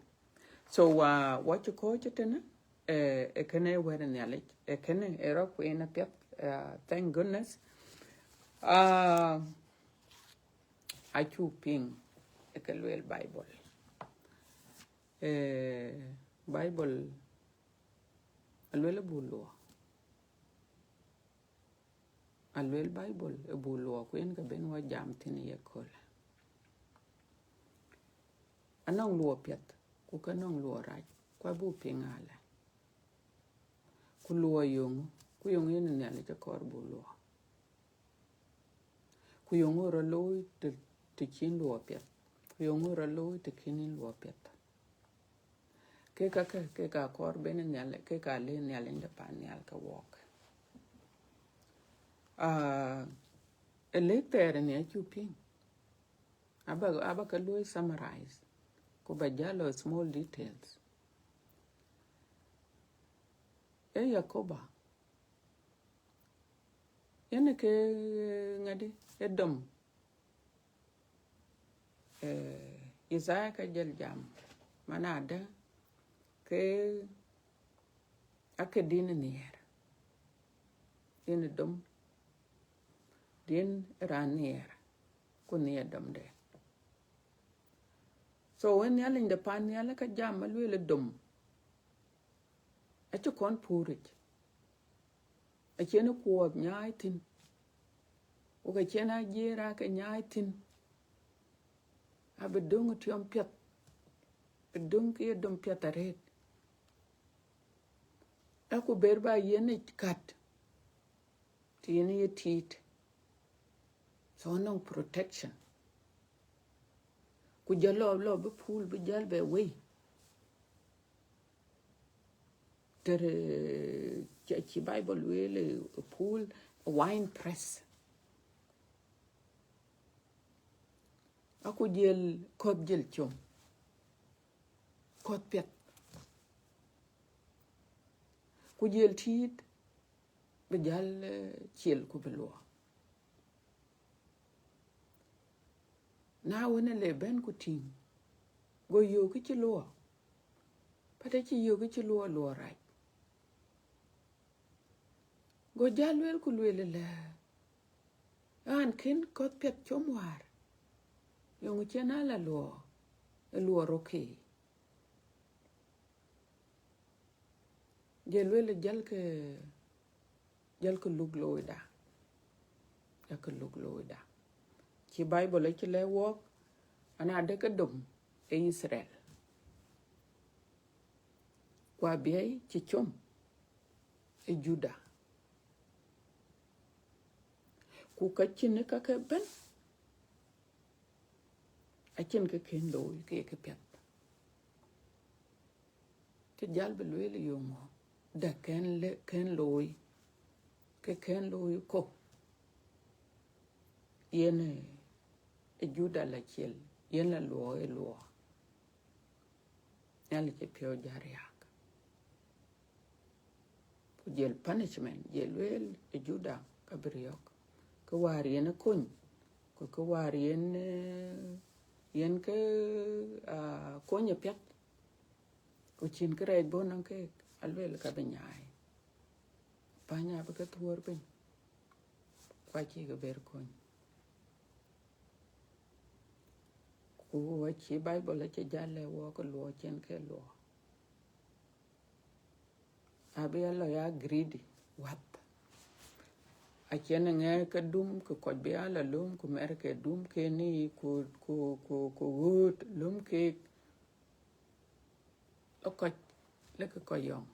So, uh, wɔ cï kɔ̈ɔ̈c ëtënë, eh, ë kënë wɛ̈t ë Nhialic, ë kënë ë rɔt kueen apiɛth, uh, thank goodness. Uh, acuk piŋ ë ke lueel Bible. Eh, Bible aluel abuk luɔk. Aluel Bible abuk luɔk, ku yen ke ben wɔ jam thïn ye köölë. Anɔŋ luɔk piɛth, ku ke nɔŋ luɔk rac, ku abuk piŋ alä. Ku luɔk yöŋö, ku yöŋö yen Nhialic akɔɔr buk luɔk. Ku yöŋö rɔt looi të, të cïn luɔk piɛth. Ku yöŋö rɔt looi të kën yïn luɔk piɛth. Ke käkë, ke ka kɔɔr ben Nhialic, ke ka lëk Nhialic de pan nhial ke wɔɔk. Ah, ë lëk thɛɛr ënë acuk piŋ. Aba, aba ke luɔi summarize. Ku ba jal lɔ small details. Ee Yakoba. Yen ke ŋadi, ee dom. Eh, Isaiah ka jël jam, man adë ke ake din nhiɛɛr. Din dom, din raan nhiɛɛr, ku nhiɛɛr domde. So, wën Nhialic de pan nhial ka jam alueel dom, acï kɔn puuric. Acïn kuɔɔth nyaai thïn, ku ka cïn ajiëër ake nyaai thïn, abï döŋ ë tiɔm piɛth, bï döŋ ke ye dom piɛth arëët. Aku ber ba yen ë kat, të yen ye tiit. So nɔŋ protection. Ku jɔl lɔ, lɔ bï puul bï jäl bɛ wei. Tëde cï, cï Bible lueel ë puul wine press. Aku jël kɔ̈th jël com. Kɔ̈th piɛth. Ku jël tiit bï jäl, eh, ciel ku bï luɔk. Na wën ë le bɛ̈n ku tïŋ, go yöök kë cï luɔk, but acï yöök kë cï luɔk, luɔk rac. Go jäl lueel ku lueel ëlë, ɣɛn kën kɔ̈th piɛth com wäär, yöŋ cïn ala luɔk, ë luɔk rokë. Jël lueel, jälkë, jälkë luk looi da. Jälkë luk looi da. Cï Bible acï lɛ̈k wɔɔk, an adë ke dom ë Israel. Ku abiɛi cï com ë Juda. Ku ka cïn ë ka ke bɛ̈n, acïn kë kën looi ke ye kë piɛth. Cï jäl bï lueel yöŋö dɛ̈ kën le-, kën looi, kë kën looi kɔ̈u. Yen ë, ë Juda la ciel, yen la luɔɔi ë luɔɔi. Nhialic ë piɔ̈u jäl riääk. Ku jël punishment, jël lueel ë Juda ka bï riɔ̈k. Kë wäär yen ë kony, ku kë wäär yen, eh, yen kë, ah, kony ë piɛth. Ku cïn kërɛɛc bɔ̈ nɔŋ keek, aluel ka bï nyaai. Pany abï ke thuɔ̈ɔ̈r piny, ku acï ke ber kony. Ku acï Bible acï jäl lɛ̈k wɔɔk ke luɔɔi cïn ke luɔɔi. Abï ya lɔ ya greedy, wäth. Acïn ŋɛk ke dum, ke kɔc bï ya lɔ löm, ku mɛr ke dum ke ni, ku, ku, ku, ku ɣööt löm keek. Lɔ kɔc, lek kɔc yɔŋ.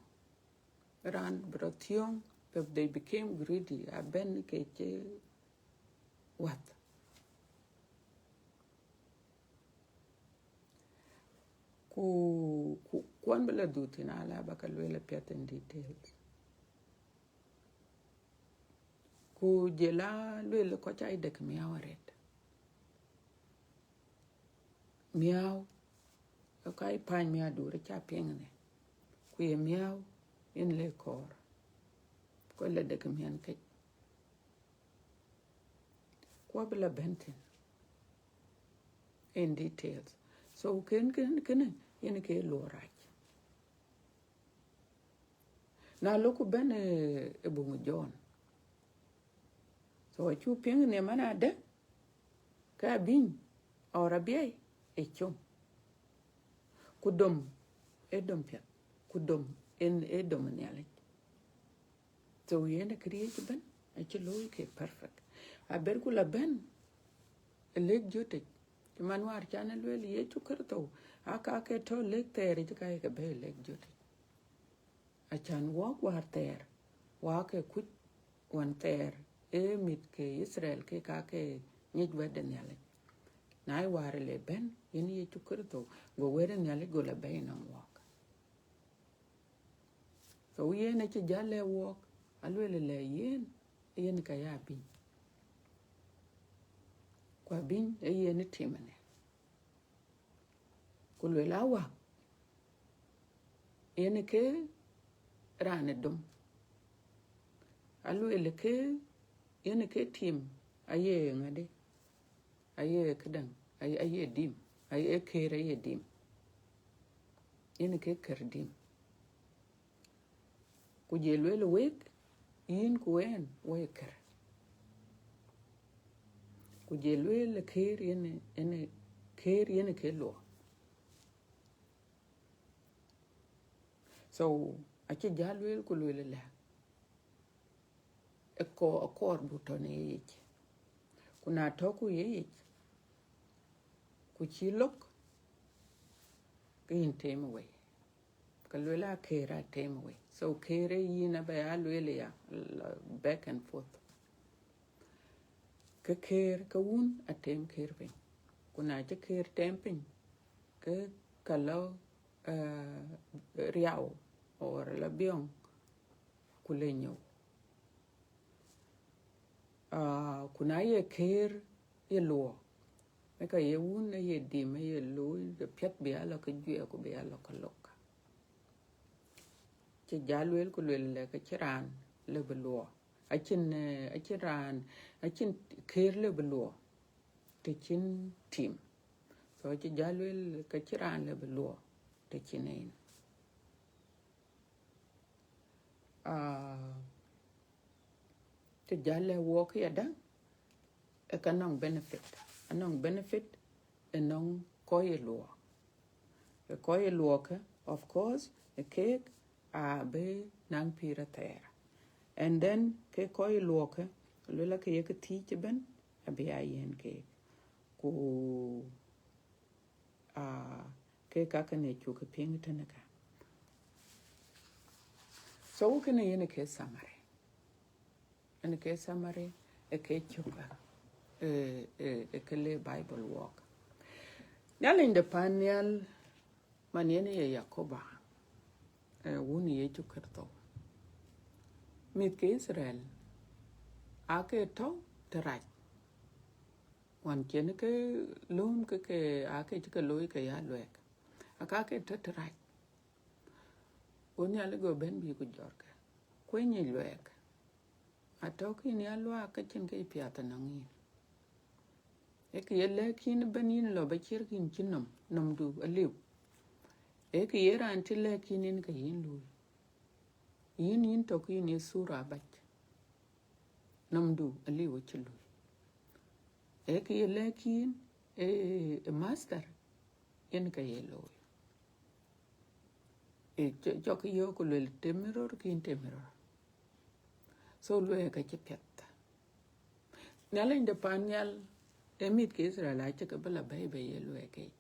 Raan bï rɔt thiɔ̈ŋ, but they became greedy, abɛ̈n ke cï wäth. Ku, ku, kuɔn bï la dhuk thïn, ala ba ka lueel apiɛth in details. Ku jël a lueel kɔc aa dek miäu arëët. Miäu, ë ka ye pany miäkduur ca piŋ ënë. Ku ye miäu yen le kɔɔr. Ku le dek miɛn kec. Ku abï la bɛ̈n thïn in details. So kën, kën, kënë yen ke luɔi rac. Na lok ku bɛ̈n, eh, ë buŋ John. So acuk piŋ në man adë, ke abïny, or abiɛi, ë com. Ku dom, ë dom piɛth. Ku dom, en ë dom Nhialic. So yen ë këriëëc ëbɛ̈n, acï looi ke perfect. Aber ku la bɛ̈n ë lek jötic. Cï man wäär can ë lueel Yecu Kërtho, aa ka ke tɔ̈ lek thɛɛr yic ka ye ke bɛ̈i lek jötic. Acan wɔɔk wäär thɛɛr, wäär ke kuc ɣɔn thɛɛr, ee mïth ke Itharel ke ka ke ŋic wɛ̈t de Nhialic. Na ye wäär le bɛ̈n, yen Yecu Kërtho, go wɛ̈t de Nhialic go la bɛ̈i nɔŋ wɔɔk. So yen acï jäl lɛ̈k wɔɔk, alueel lɛ yen, yen ka ya abïny. Ku abïny ee yen ë tim ënë. Ku lueel a wäk, yen ke raan ë dom. Alueel ke, yen ke tim, aye ŋadï, aye këdäŋ, aye, aye dim, aye kër, aye dim. Yen ke kër dim. Ku jël lueel wek, yïn ku en, wek kër. Ku jël lueel kër yen, yen, kër yen ke luɔi. So, acï jäl lueel ku lueel lɛ, ë kɔ-, ë kɔɔr buk tɔ̈ në yeyic. Ku na tɔ̈ ku yeyic, ku cï lok, ke yïn teem wei. Ka lueel a kër a teem wei. So kër ë yïn abɛ a lueel ya, la back and forth. Ke kër, ke wun a teem kër piny. Ku na cï kër teem piny, ke ka lɔ, eh, riau, or lɔ biɔŋ, ku le nyou. Ah, ku na ye kër ye luɔk, me ka ye wun, ye dim, ye looi, ke piɛth bï a lɔ ke juɛɛk, ku bï a lɔ ke lok. Cï jäl lueel ku lueel lɛ ke cïn raan le bï luɔk. Acïn, eh, acïn raan, acïn kër le bï luɔk të cïn tim. So cï jäl lueel ke cïn raan le bï luɔk të cïn en. Ah, cï jäl lɛ wɔk yadä, ë ka nɔŋ benefit. Anɔŋ benefit ë nɔŋ kɔc ye luɔk. Ë kɔc ye luɔk kë, of course, ë keek abï naŋ pïïr athɛɛr. And then ke kɔc ye luɔk kë, luel ke ye ke thiic ëbɛ̈n, abï a yen keek. Ku Ah, ke ka kënë cuk ke piŋ tënë ka. So kënë yen ke summary. Yen ke summary, Ë ke cök, ë, ë, ë ke le Bible wɔk. Nhialic de pan nhial, man yen ye Yakoba, ë, wun Yecu Kërtho. Mïth ke Itharel aake tɔ̈ të rac. Ɣɔn cïn ke lööm ke ke aake cï ke looi ke ya luɛɛk. Aka ke tɔ̈ të rac. Go Nhialic go bɛ̈n bï ku jɔt ke. Ku ë nyic luɛɛk. Atɔ̈ kïn ya luaak ke cïn ke piath ënɔŋ yïn. Ee kë ye lɛ̈k yïn ëbɛ̈n yïn lɔ ba ciɛ̈r kïn cïn nɔm, nɔmdu aliu. Ee kë ye raan cï lɛ̈k yïn yen ke yïn lui. Yïn, yïn tɔ̈ kïn ye thura abac. Nɔmdu aliu acï lui. Ee kë ye lɛ̈k yïn, ee, ee master, yen ke ye looi. Ee, cɔ-, cɔk yök ku luel, tem rɔt, kïn tem rɔt. So luɛɛk acï piɛth. Nhialic de pan nhial, ee mïth ke Itharel acï ke bï la bɛ̈i bei ye luɛɛk yic.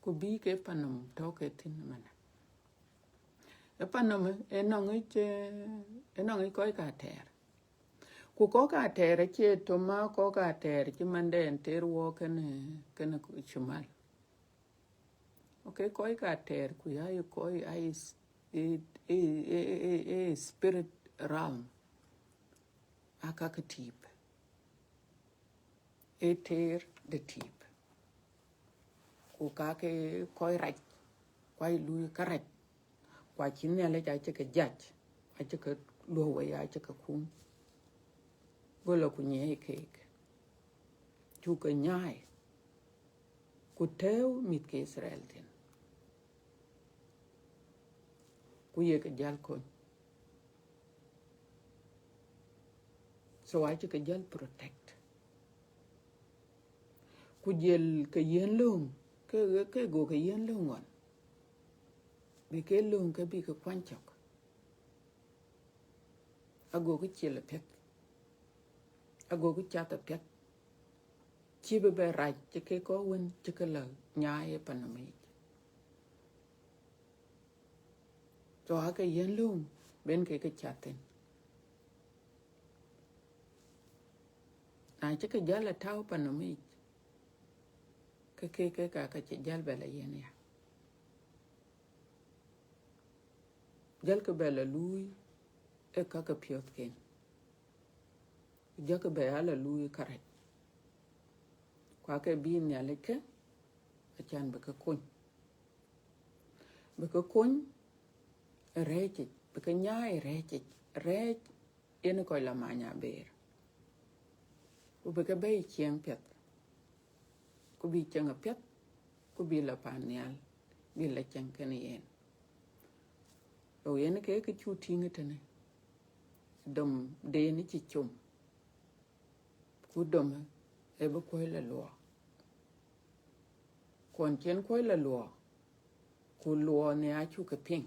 Ku bï ke pan nɔm tɔ̈ ke thïn ëmënë. Ee pan nɔm ë, ënɔŋ yic, ë, ënɔŋ yic kɔc ka tɛɛr. Ku kɔc ka tɛɛr acie tɔ̈ ma kɔc ka tɛɛr cï mandɛn tɛɛr wɔ kenë, kenë cumal. Okay, kɔc ka tɛɛr ku ya ye kɔc a is, e, e, e, e, e spirit realm. Aka ke tïp. E tɛɛr de tïp. Ku ka ke kɔc rac, ku aa lui kärac. Ku acï Nhialic acï ke jac, acï ke luɔ̈u wei, acï ke kum. Go lɔ ku nyiɛɛi keek. Cuk ke nyaai. Ku tɛ̈ɛ̈u mïth ke Itharel thïn. Ku ye ke jäl kony. So acï ke jäl protect. Ku jɔl ke yiën lööŋ, ke, ke go ke yiën lööŋ ɣɔn. Bï ke lööŋ ke bï ke kuany cök. Agokï ciɛl apiɛth. Agokï cath apiɛth. Cïï bï bɛ rac cï ke kɔc wën cï ke la nyaai ë pan nɔm yic. So ake yiën lööŋ ben ke ke cath thïn. Na cï ke jäl a tääu pan nɔm yic, ke ke, ke ka, ka cï jäl bɛ la yiën ya. Jälkï bɛ la luui ë ka ke piɔ̈thken. Ku jälkï bɛ ya la luui kärac. Ku ake bï Nhialic ke, acan bï ke kony. Bï ke kony ë rɛɛc yic, bï ke nyaai ë rɛɛc yic. Rɛɛc yen kɔc la many aber. Ku bï ke bɛ̈i cieŋ piɛth. Ku bï cieŋ apiɛth, ku bï la pan nhial, bï la cieŋ kenë yen. So yen ke, ke cuk tïŋ ëtënë. Dom den cï com. Ku dom ë bï kuɔ̈c la luɔk. Ku ɣɔn cïn kuɔ̈c la luɔk, ku luɔk në acuk ke piŋ.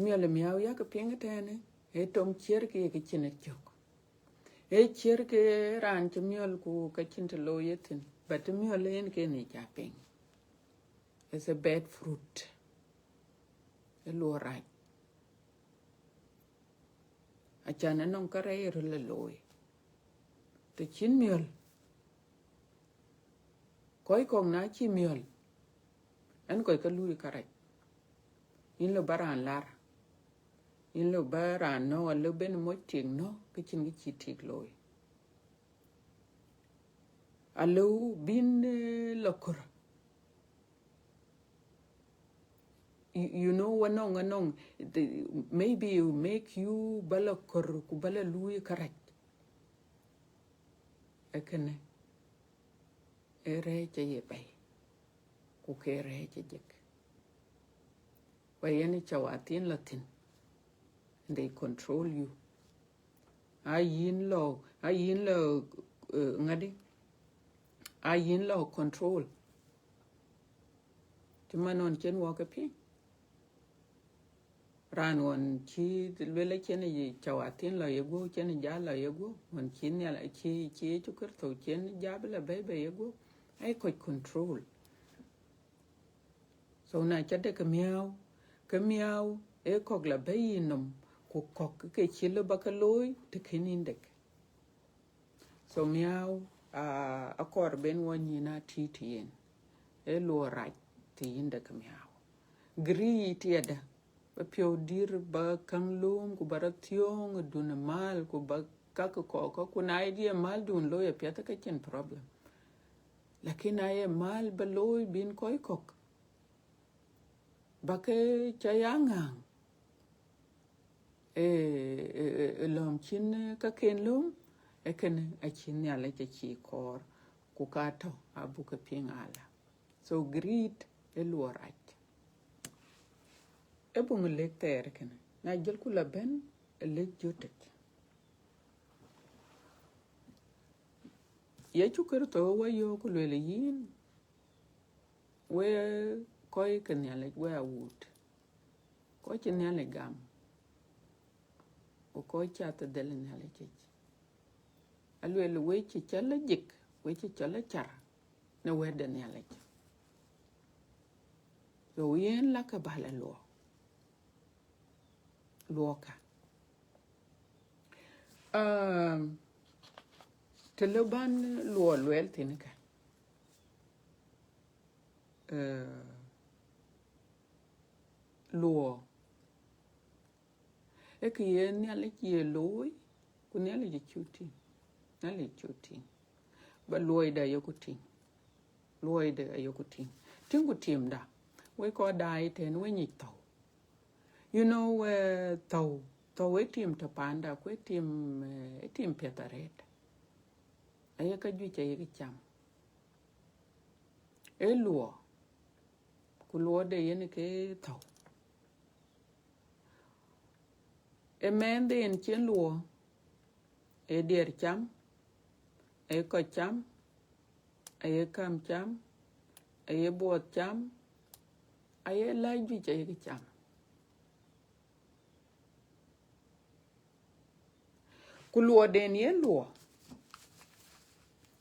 Miɔl ë miäu yakë piŋ ëtënë, ee tom ciɛ̈r ke ye ke cïn ë cök. Ee ciɛ̈r ke raan cï miɔl ku ka cïn të looi ye thïn. But miɔl yen ke në ca piŋ. It's a bad fruit. Ë luɔk rac. Acan anɔŋ kärɛc röt la looi. Të cïn miɔl. Kɔc kɔ̈k na cï miɔl, ɣɛn kɔc ke luui kärac. Yïn lɔ ba raan lar. Yïn lɔ ba raan nɔ̈k, alëu ben moc tik nɔ̈k, ke cïn kë cï tik looi. Alëu bïn, eh, lɔ kör. You, you know, wanɔŋ, wanɔŋ, the, maybe you make you ba la kör ku ba la luui kärac. Ee kënë, ee rɛɛc aye bɛ̈i, ku ke rɛɛc ajëk. Ba yen ë cawathin la thïn, and they control you. A yïn lɔ, a yïn lɔ, eh, ŋadï, a yïn lɔ control. Cï man ɣɔn cïn wɔ ke piŋ. Raan ɣɔn cï luel acïn cawathin lɔ ye guɔ̈p, cïn ja lɔ ye guɔ̈p, ɣɔn cï Nhial-, cï, cï Yecu Kërtho cïn ja bï la bɛ̈i bei ye guɔ̈p, aye kɔc control. So na ca dek ke miäu, ke miäu ee kɔ̈k la bɛ̈i yï nɔm, ku kɔ̈k ke cï lɔ ba ke looi të kën yïn dek. So miäu, uh, akɔɔr ben wɔ nyin a tït yen. E luɔi rac tï yïn de ke miäu. Greed yada. Ba piɔ̈u dïr, ba käŋ lööm, ku ba rɔt thiöŋ dun mal, ku ba kak kɔɔk, ku na ye mal dun looi apiɛth ke cïn problem. Lakin na ye mal ba looi bïn kɔc kɔ̈k, ba ke ca ya ŋääŋ, e, e, e, e lɔ̈m cïn, e, ka ken lööm, e kënë acï Nhialic acï kɔɔr, ku ka tɔ̈ abuk ke piŋ ala. So greed e luɔi rac. E buŋ lek thɛɛr kënë. Na jël ku la bɛ̈n, e lek jötëc. Yecu Kërtho wa yöök ku lueel yïn, we kɔc ke Nhialic, we awut, kɔc cï Nhialic gam, ku kɔc cath dhël Nhialic yic. Alueel we cï cɔl ajik, we cï cɔl acar në wɛ̈t de Nhialic. So yen la ke bä la luɔk, luɔk ka. Um, të lë bän luɔk lueel thïn ka. Uh, luɔk. Ee kë ye Nhialic ye looi, ku Nhialic acuk tïŋ. Nhialic acuk tïŋ. Ba luɔide ayeku tïŋ. Luɔide ayeku tïŋ. Tïŋ ku tiimda. Wek kɔc daai tën, we nyic thɔu. You know, eh, thɔu, thɔu ee tim tɔ̈ panda, ku ee tim, eh, ee tim piɛth arëët. Aye ka juëc aye ke cam. Ee luɔk, ku luɔkde yen ke thɔu. Ee mɛnhde yen cïn luɔk, ee diɛɛr cam, ee kɔc cam, ee kam cam, ee buɔth cam, ee lääc juëc ee ke cam. Ku luɔkden ye luɔk.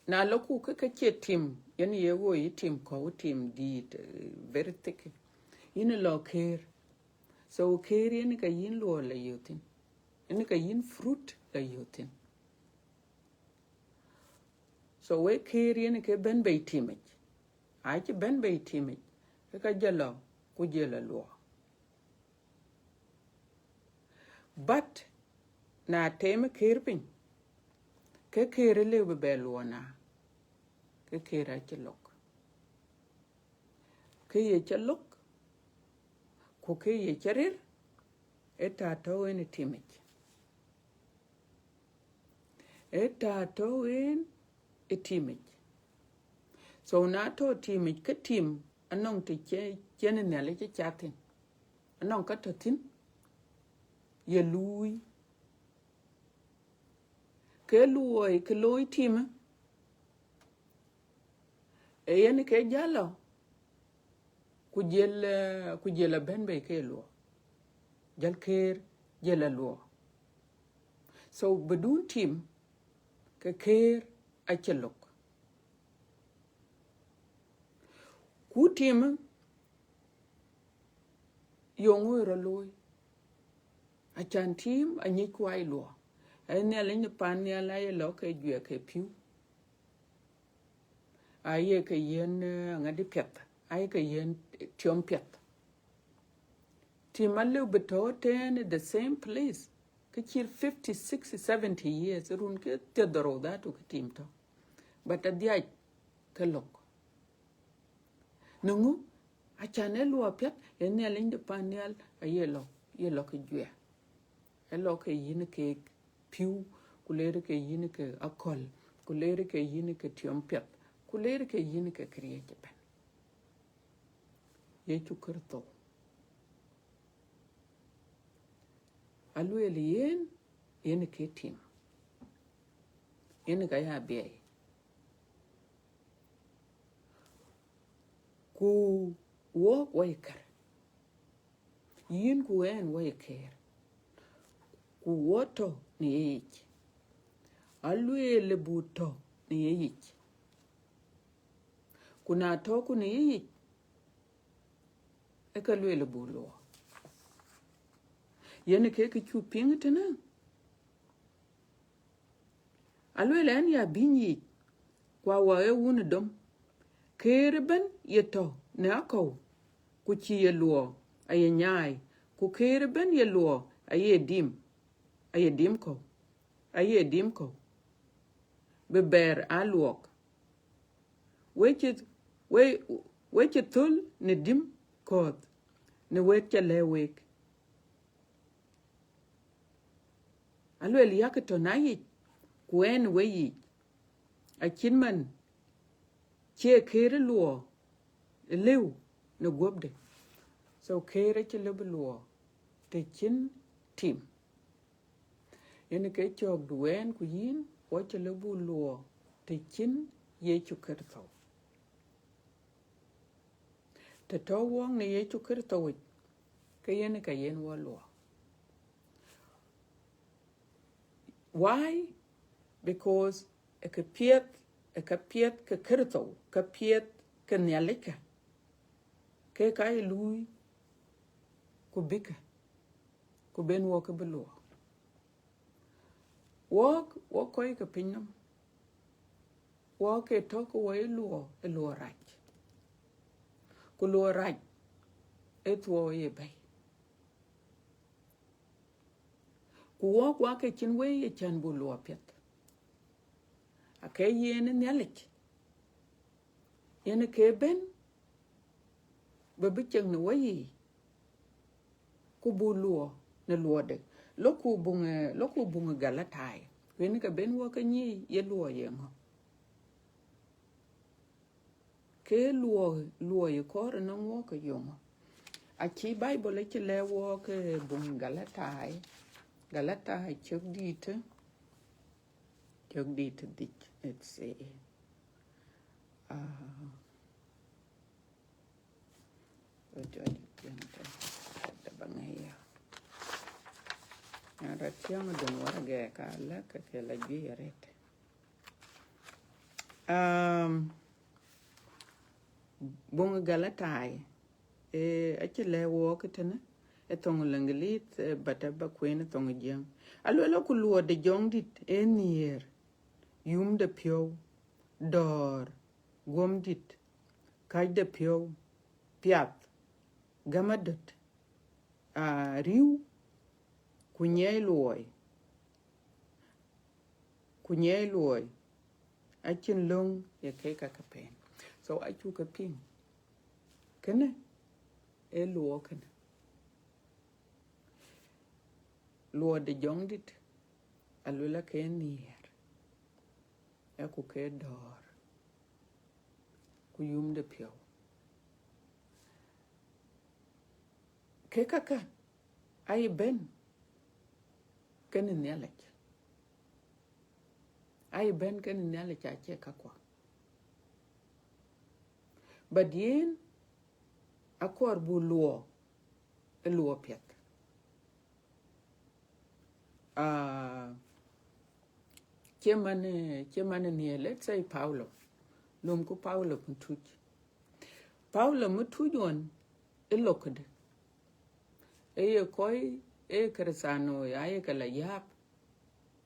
Na lɔku ke ke cie tim, yen ye ɣoi tim kɔ̈u, tim dïït, eh, very thick. Yïn lɔ keer. So keer yen ka yïn luɔk la yök thïn. Yen ka yïn fruit la yök thïn. So we keer yen ke bɛ̈n bei timic. Acï bɛ̈n bei timic, ke ka jɔ lɔ, ku jɔ lɔ luɔk. But na teem keer piny, ke keer lëu bï bɛ luɔk na, ke keer acï lok. Ke ye cä lok, ku ke ye cä rir, ee ta tɔ̈u en ë timic. Ee ta tɔ̈u en ë timic. So na tɔ̈ timic, ke tim anɔŋ të cï, cïn Nhialic cï cath thïn. Anɔŋ ka tɔ̈ thïn, ye luui. Ke luɔi, ke looi tim, ee yen ke jal lɔ, ku jël, eh, ku jël abɛ̈n bei ke luɔk. Jël keer, jël aluɔk. So, bï dun tim, ke keer acï lok. Ku tim, yöŋö rɔt looi. Acan tim, anyic kuai luɔk. Ee Nhialic në pan nhial aye lɔ ke juɛk ke piu. Aye ke yen, eh, aŋadi piɛth, aye ke yen, eh, tiɔm piɛth. Tim alëu bï tɔ̈ tën the same place. Ke cït fifty, sixty, seventy years, run ke thiërdhorou dhatu ke tim tɔ̈. But adhiac ke lok. Në ŋö? Acan ee luɔk piɛth, ee Nhialic de pan nhial, aye lɔ, ye lɔ ke juɛk. Ee lɔ ke yïn keek piu, ku leer ke yïn ke akɔ̈l, ku leer ke yïn ke tiɔm piɛth, ku leer ke yïn ke këriëëc ëbɛ̈n. Yecu Kërtho. Alueel yen, yen ke tim. Yen ka ya biɛi. Ku wok wɔ ye kär. Yïn ku ɣɛn wɔ ye keer. Ku wɔ tɔ̈ në yeyic. Alueel ë bu tɔ̈ në yeyic. Ku na tɔ̈ku në yeyic, ee ka lueel ë bu luɔk. Yen ke kë cuk piŋ tënë. Alueel ɣɛn ya bïny yiic, ku awɔ ee wun ë dom. Keer ëbën ye tɔ̈ në akɔ̈u, ku cïï ye luɔɔ aye nyaai, ku keer ëbën ye luɔɔ aye dim, aye dim kɔ̈u, aye dim kɔ̈u, bï bɛɛr aa luɔk. We cï, we, we cï thöl në dim kɔ̈th në wët ca lɛ̈k week. Alueel yak tɔ̈ na yic, ku ɣɛn we yic, acït man cie keer luɔɔ lëu në guɔ̈pde. So keer acï lëu bï luɔɔ të cïn tim. Yen ke cɔ̈k du ɣɛn ku yïn, wɔ cï lëu bï luɔɔ të cïn Yecu Kërtho. Të tɔ̈ wɔk në Yecu Kërtho yic, ke yen ka yen wɔ luɔɔ. Why? Because ë ke piɛth, ë ke piɛth ke Kërtho, ke piɛth ke Nhialic ka, ke ka ye luui, ku bï ke, ku ben wɔ ke bï luɔɔ. Wɔk, wɔk kɔc ke piny nɔm, wɔk ke tɔ̈ ke wɔ ye luɔɔ, ë luɔɔ rac. Ku luɔɔ rac ë thuɔɔu ye bɛ̈i. Ku wɔk wɔ ke cïn wëi ye cän buk luɔɔ piɛth. Ake yen Nhialic, yen ke ben, bï bï cieŋ në wɔ yiic, ku buk luɔɔ në luɔɔde. Loku buŋ, eh, loku buŋ Galatai, ku yen ke ben wɔ ke nyic ye luɔɔ ye ŋö. Ke luɔi, luɔi kɔɔr ënɔŋ wɔk ke yöŋö. Acï Baibol acï lɛ̈k wɔk ke buŋ Galatai, Galatai cök dït, cök dït dhïc, it say, ah, wait, wait, wait, wait, wait, wait, wait, na rɔt tiɛŋ dun waragɛ ka lɛ̈k ke ke la juëc arëët. Um, buŋ Galatai, eh, acï lɛ̈k wɔk tënë, ë thoŋ Leŋlith, eh, but aba kueen ë thoŋ Jiëŋ. Alueel ku luɔɔde jɔŋdït ë nhiëër, yum de piɔ̈u, dɔ̈ɔ̈r, guɔmdït, kac de piɔ̈u, piath, gäm adöt, ah, riëëu, ku nyiɛɛi luɔi, ku nyiɛɛi luɔi, acïn löŋ ye kek ka ke pɛɛn. So acuk ke piŋ, kënë ee luɔɔ kënë. Luɔɔde jɔŋdït, alueel ake nhiëër, ë ku ke dɔ̈ɔ̈r, ku yum de piɔ̈u. Ke kakë, aye ben kenë Nhialic. Aye ben kenë Nhialic, acie kakuɔ. But yen akɔɔr buk luɔɔ, ë luɔɔ piɛth. Ah, cïmën, eh, cïmën nhiëër, let's say Paulo, lomku Paulo më tuc. Paulo më tuc ɣɔn ë lok këdë? Ë ye kɔc ë Kërëthänooi aye ke la yääp,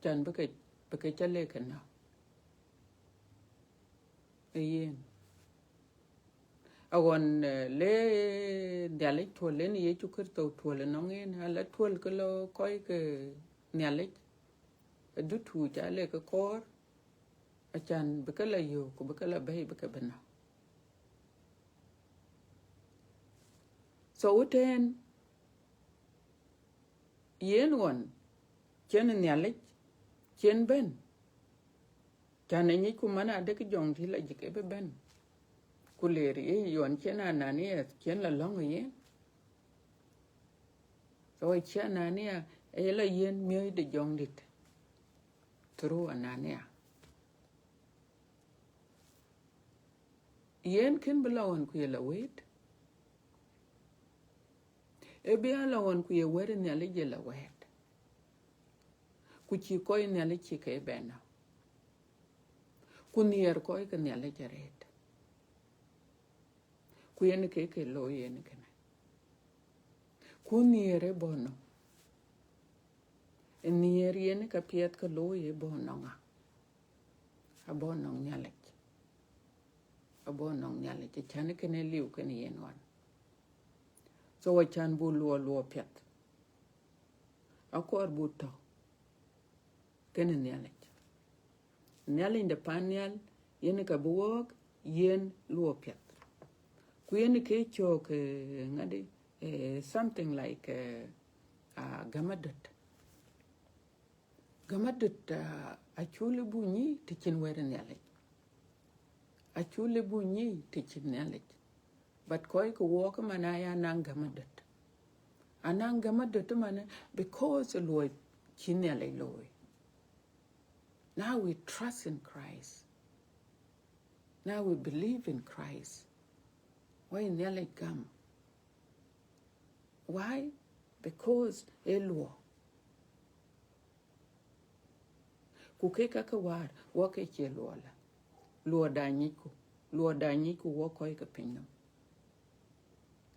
cän bï ke, bï ke cä lek ke nɔ̈k. Ee yen. Aɣɔn, eh, le Nhialic tuɔ̈l en Yecu Kërtho tuɔ̈l ënɔŋ en, ala tuɔ̈l ke lɔ kɔc ke Nhialic, ë dutuuc aa lek ke kɔɔr, acän bï ke la yök, ku bï ke la bɛ̈i, bï ke bï nɔ̈k. So ëtɛ̈ɛ̈n, yen ɣɔn cïn Nhialic, cïn bɛ̈n, cän ë nyicku man adek jɔŋdït la jik ë bï bɛ̈n. Ku leer ye ɣɔn cïn Anania cïn la lɔ̈ŋ ë yen. So cï Anania ë la yiën miɔ̈c de jɔŋdït through Anania. Yen kën bï la ɣɔn ku ye la wëët. Ee bï a la ɣɔn ku ye wɛ̈t Nhialic ye la wɛ̈ɛ̈t. Ku cï kɔc Nhialic cï ke bɛ̈n nɔ̈k. Ku nhiëër kɔc ke Nhialic arëët. Ku yen ke ke looi yen kënë. Ku nhiëër ë bɔ̈ nɔm. Ë nhiëër yen ka piɛth ke looi ë bɔ̈ nɔŋ ŋa? abɔ̈ nɔŋ Nhialic. Abɔ̈ nɔŋ Nhialic, acän kënë liu kënë yen ɣɔn. So acän buk luɔk luɔk piɛth, akɔɔr buk tɔ̈ kënë Nhialic. Nhialic de pan nhial yen ka bï wɔɔk yen luɔk piɛth. Ku yen ke cɔk, eh, ŋadï, eh, something like, eh, uh, gäm adöt. Gäm adöt, uh, acuk lëu buk nyic të cïn wɛ̈t Nhialic. Acuk lëu buk nyic të cïn Nhialic. But kɔc ke wɔɔk man aya naŋ gäm adöt. Anaŋ gäm adöt man, because luɔi cï Nhialic looi. Now we trust in Christ. Now we believe in Christ. Why Nhialic gam? Why? Because ee luɔk. Ku kek ka ke wäär, wɔ ke cie luɔk la. Luɔk da nyicku, luɔk da nyicku wɔ kɔc ke piny nɔm.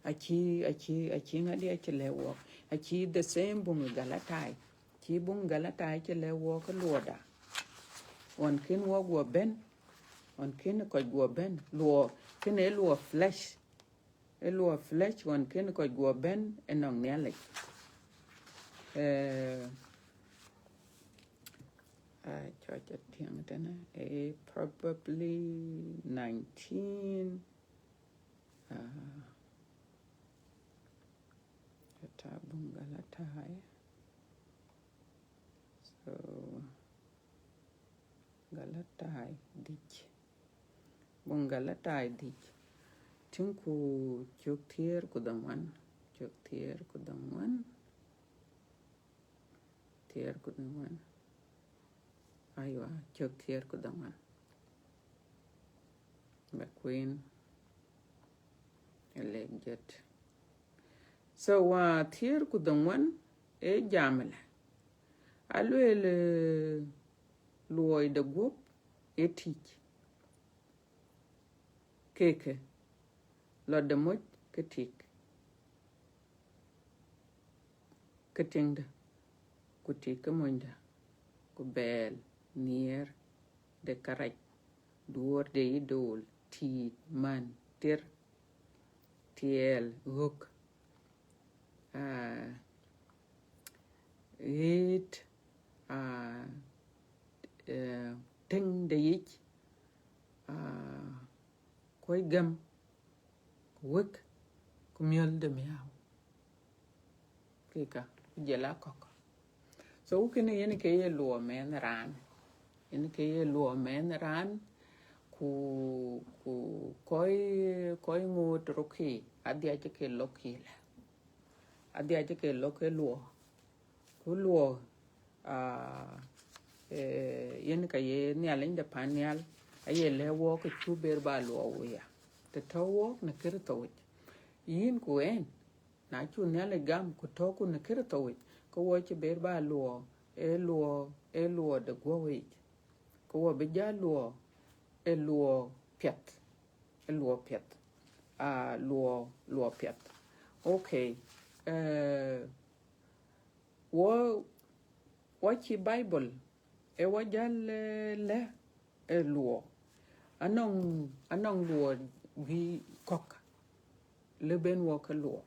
Acï, acï, acï ŋadï acï lɛ̈k wɔɔk. Acï the same buŋ Galatai. Cï buŋ Galatai cï lɛ̈k wɔɔk ke luɔk da. Ɣɔn kën wɔ guɔ bɛ̈n, ɣɔn kën kɔc guɔ bɛ̈n, luɔk, kënë ee luɔk flesh. Ee luɔk flesh ɣɔn kën kɔc guɔ bɛ̈n ënɔŋ Nhialic. Eh, ah, cɔk ca tiɛŋ tënë, eh, probably nineteen, ah, ata buŋ Galatai. So, Galatai dhïc. Buŋ Galatai dhïc. Tïŋku cök thiëër ku dhoŋuan. Cök thiëër ku dhoŋuan. Thiëër ku dhoŋuan. Aywa, cök thiëër ku dhoŋuan. Bä kueen ë lɛ̈k jɔt. So, wa thiëër ku dhoŋuan ee jam ëlä. Alueel, eh, luɔi de guɔ̈p ee tïc. Kekë, lɔ de moc ke tik, ke tiŋdä, ku tik ke monyda, ku bɛɛl nhiëër de kärac, duɔ̈ɔ̈r de yï dool, tiit, man, tir, tiɛɛl, ɣök, ah, ɣëët, ah, eh, tïŋ de yic, ah, kuɔc gäm, ku wëk, ku miöl de miääu. Keka, ku jɔl a kɔ̈k. So, kënë yen ke ye luɔk mɛnh raan. Yen ke ye luɔk mɛnh raan, ku, ku kɔc, kɔc ŋoot rökï, adhiac ke lɔk kï lä. Adhiac ke lɔk ke luɔk. Ku luɔk, ah, eh, yen ka ye Nhialic de pan nhial, aye lɛ̈k wɔɔk ke cuk bɛr bä luɔk wei ya. Të tɔ̈ wɔɔk në Kërtho yic. Yïn ku ɣɛn, na cuk Nhialic gam ku tɔ̈ku në Kërtho yic, ke wɔ cïï bɛr bä luɔk, ee luɔk, ee luɔk de guɔ̈p yic. Ke wɔ bï jäl luɔk, ee luɔk piɛth, ee luɔk piɛth, ah, luɔk, luɔk piɛth. Okay. Eh, wɔ, wɔ cï Bible, ee wɔ jäl, eh, lɛ̈k, ee luɔk. Anɔŋ, anɔŋ luɔk guiir kɔ̈k lëu bï wɔ ke luɔk.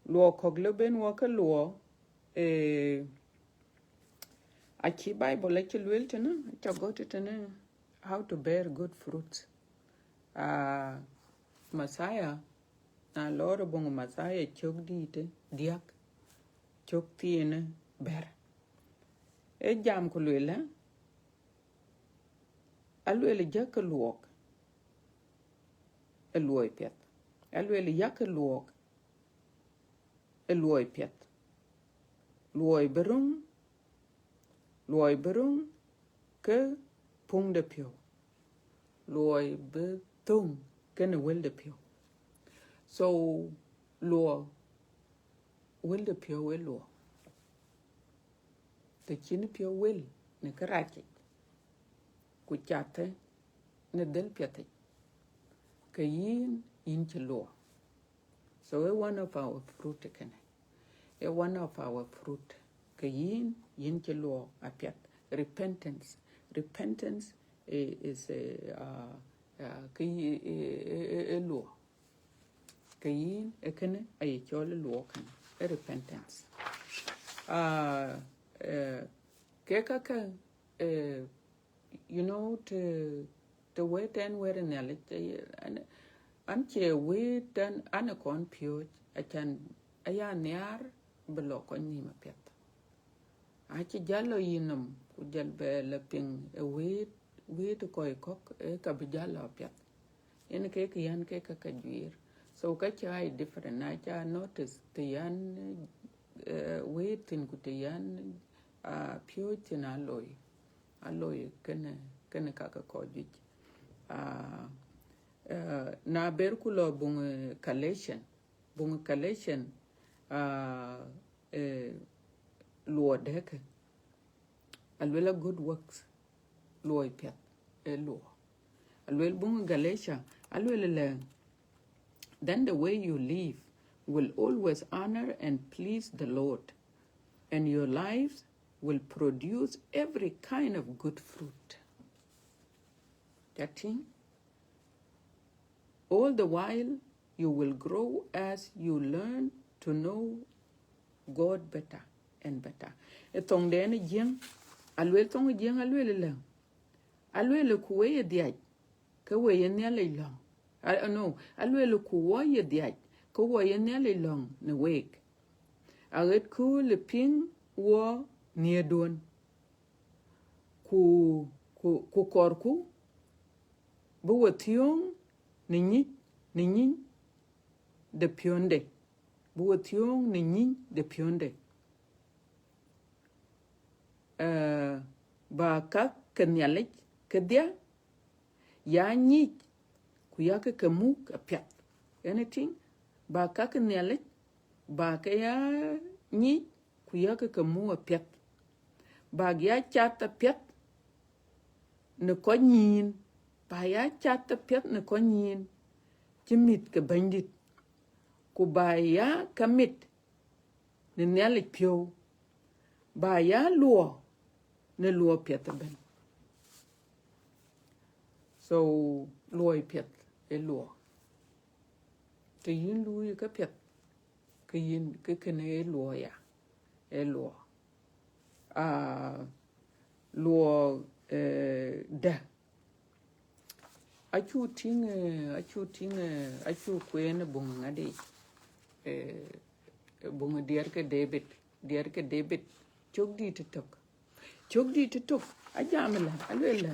Luɔk kɔ̈k lëu bï wɔ ke luɔk, eh, acï Bible acï lueel tënë, aca gɔ̈t tënë, how to bear good fruit. Ah, Mathayo, na lɔɔr buŋ Mathayo cök dïïtë diäk, cök thiinë bɛ̈t. Ee jam ku lueel, alueel jäk ke luɔk ë luɔi piɛth. Alueel yak ke luɔk ë luɔi piɛth. Luɔi bï röŋ, luɔi bï röŋ ke puŋ de piɔ̈u. Luɔi bï thöŋ kenë wël de piɔ̈u. So, luɔk, wël de piɔ̈u ë luɔk. Të cïn piɔ̈u wël në kërac yic, ku cathë në dhël piɛth yic, ke yïn, yïn cï luɔk. So, ee one of our fruit kënë. Ee one of our fruit. Ke yïn, yïn cï luɔk apiɛth. Repentance. Repentance Is a, uh, uh, ke yï, ë, ë, ë, ë luɔk. Ke yïn, ë kënë aye cɔl luɔk kënë, ë repentance. Uh, uh, ke ka ke, uh, you know, të, të wɛ̈t ɛn wɛ̈t Nhialic, eh, an, an cie wɛ̈t ɛn, an ë kɔn piööc, acan aya nhiaar bï lɔ kɔc nïïm apiɛth. Acï jäl lɔ yï nɔm, ku jäl bɛ lɔ piŋ ë wëët, wëët kɔc kɔ̈k, ë ka bï jäl lɔ apiɛth. Yen ke kë yɛn ke ka ka juiir. So ka cä aa different, na ca notice të yɛn, eh, wëët thïn ku të yɛn, ah, piööc thïn aa loi, aa loi kënë, kënë ka ke kɔc juëc. Ah, eh, na ber ku lɔ buŋ, eh, Galatian, buŋ Galatian, ah, eh, luɔɔdɛ̈kë, aluel a good works, luɔi piɛth, ë luɔɔ. Aluel buŋ Galatia, aluel lɛ, then the way you live will always honor and please the Lord, and your lives will produce every kind of good fruit. Ca tïŋ? All the while, you will grow as you learn to know God better and better. Ë thoŋden ë Jiëŋ, aluel thoŋ ë Jiëŋ, aluel lɛ, aluel ku wei ë dhiac, ke wei ë Nhialic lɔ̈ŋ. Ah, no, aluel ku wɔ ye dhiac, ke wɔ ye Nhialic lɔ̈ŋ në week. Aɣet kööl ë piŋ wɔ nhiëërduön. Ku, ku, ku kɔɔrku bï we thiöŋ në nyic, në nyic de piɔ̈nde, bï we thiöŋ në nyic de piɔ̈nde. Eh, ba ka ke Nhialic kedhie ya nyic, ku yakë ke muk apiɛth. Anything, ba ka ke Nhialic, ba ke ya nyic, ku yakë ke muk apiɛth. Bak ya cath apiɛth në kɔc nyïïn, ba ya cath apiɛth në kɔc nyïïn, cï mïth ke Bɛ̈nydït, ku ba ya ke mit në Nhialic piɔ̈u, ba ya luɔɔ në luɔɔ piɛth ëbɛ̈n. So, luɔi piɛth ë luɔɔ. Të yïn luui ke piɛth, ke yïn, ke kënë ë luɔɔ ya, ë luɔɔ. Ah, luɔɔ, eh, dë. Acu tïŋ, eh, acu tïŋ, eh, acu kueen buŋ ŋadï, eh, buŋ diɛɛr ke David, diɛɛr ke David, cök dït ë tök. Cök dït ë tök, ajam lɛ, aluel lɛ.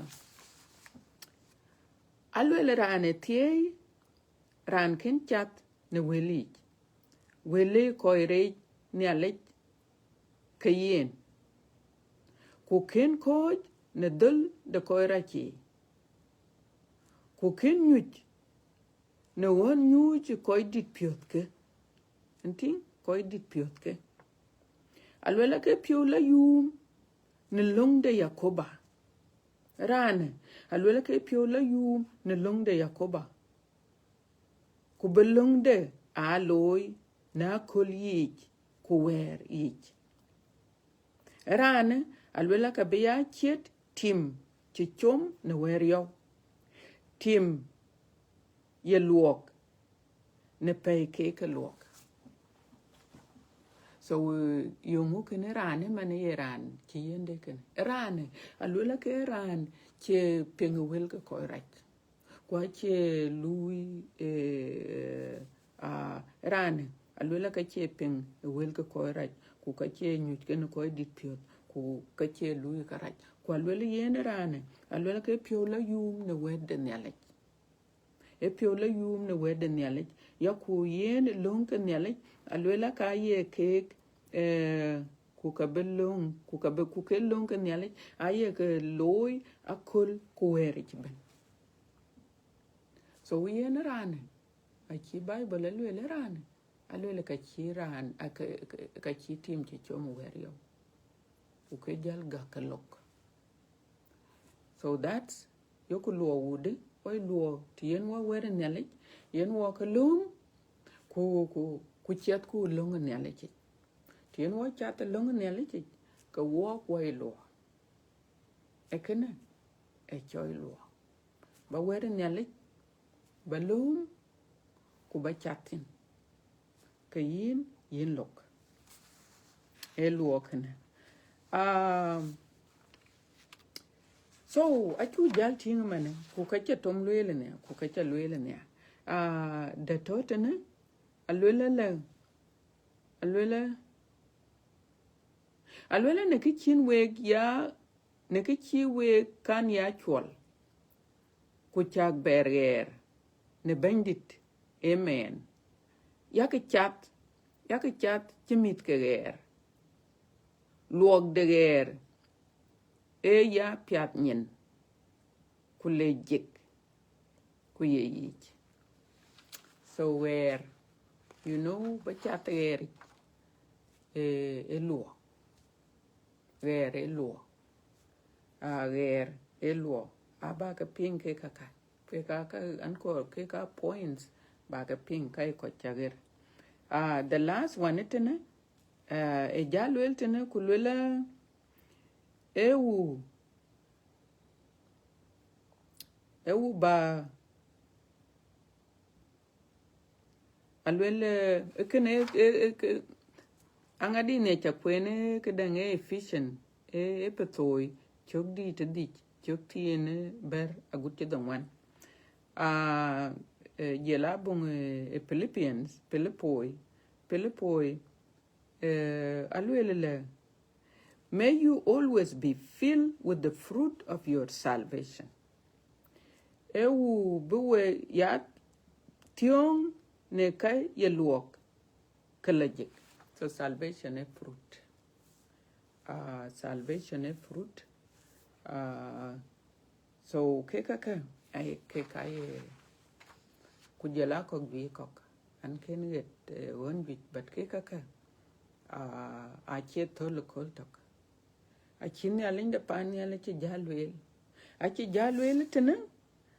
Aluel raan ë thieei, raan kën cath në wël yic, wël ë kɔc reec Nhialic ke yen, ku kën kɔ̈ɔ̈c në dhöl de kɔc rac yiic, ku kën nyuc në ɣɔ̈n nyuuc kɔc dït piɔ̈thke. Ëntïŋ, kɔc dït piɔ̈thke. Aluel ake piɔ̈u la yuum në löŋ de Yakoba. Raanë, aluel ake piɔ̈u la yuum në löŋ de Yakoba, ku bï löŋde aa looi në aköl yiic ku wɛ̈ɛ̈r yiic. Raanë, aluel aka bï ya ciët tim cï com në wɛ̈ɛ̈r yɔu, tim ye luɔk në pɛ̈i ke ke luɔk. So, eh, yöŋö kënë raanë, man ye raan cï yiënde kënë. Raanë, aluel ake raan cie piŋ ë wël ke kɔc rac. Ku acie luui, eh, ah, raanë, aluel aka cie piŋ ë wël ke kɔc rac, ku ka cie nyuc kenë kɔc dït piɔ̈th, ku ka cie luui ka rac. Ku aluel yen raanë, aluel ake piɔ̈u la yuum në wɛ̈t de Nhialic. Ë piɔ̈u la yuum në wɛ̈t de Nhialic, ya ku yen löŋ ke Nhialic, aluel aka ye keek, eh, ku ka bï löŋ, ku ka bï, ku ke löŋ ke Nhialic, aye ke looi aköl ku wɛ̈ɛ̈r yic ëbɛ̈n. So, yen raanë, acï Bible aluel raanë, aluel ka cï raan, a ka, ka, ka cï tim cï com wɛ̈ɛ̈r yɔu, ku ke jäl gäk ke lok. So that's, yoku luɔk wudë, woi luɔk të yen wɔ wɛ̈t Nhialic, yen wɔ ke löŋ, ku, ku, ku ciɛthku löŋ Nhialic yic. Të yen wɔ cath löŋ Nhialic yic, ke wɔk wɔ ye luɔk. Ee kënë, ë cɔl luɔk. Ba wɛ̈t Nhialic, ba lööm, ku ba cath thïn, ke yïn, yïn lok. Ee luɔk kënë. Um, so, acuk jäl tïŋ ëmënë, ku ka ca tom lueel ënë, ku ka ca lueel ënë. Uh, dɛ̈t tɔ̈ tënë, aluel ëlë, aluel ë, aluel ë në kë cïn wek ya, në kë cï wek kan ya cuɔl, ku cäk bɛɛr ɣɛɛr në Bɛ̈nydït, amen. Yakë cath, yakë cath cï mïth ke ɣɛɛr. Luɔk de ɣɛɛr ee ya piath nyin, ku le jik, ku ye yic. So ɣɛɛr, you know, ba cath ɣɛɛr yic, ee, ee luɔk. Ɣɛɛr ee luɔk. Ah, ɣɛɛr ee luɔk. Aa, ba ke piŋ ke kaka. Ke kaka, an kɔɔr ke ka points, ba ke piŋ ka ye kɔc ca ɣer. Ah, the last one ë tënë, ah, ë ja lueel tënë, ku lueel, ee wu, ee wu ba, aluel, eh, kënë, eh, eh, eh, aŋadï në ca kueen, eh, këdäŋ, eh, Ephesian, eh, Epethoi, cök dït ë dhic, cök thiin, eh, bɛ̈t agut cï dhoŋuan. Ah, eh, jɔl a buŋ, eh, eh, Philippians, Philipoi, Philipoi, eh, aluel ëlë, "May you always be filled with the fruit of your salvation." Ee wu bï we ya thiöŋ në ka ye luɔk ke lajik. So salvation ee fruit. Ah, salvation ee fruit. Ah, so ke kakë, ai, ke ka ye, ku jɔl a kɔ̈k juëc kɔ̈k. An kën ɣet, eh, ɣön juëc, but ke kakë, ah, acie thöl ë kööl tök. Acï Nhialic de pan nhial acï ja lueel. Acï ja lueel tënë,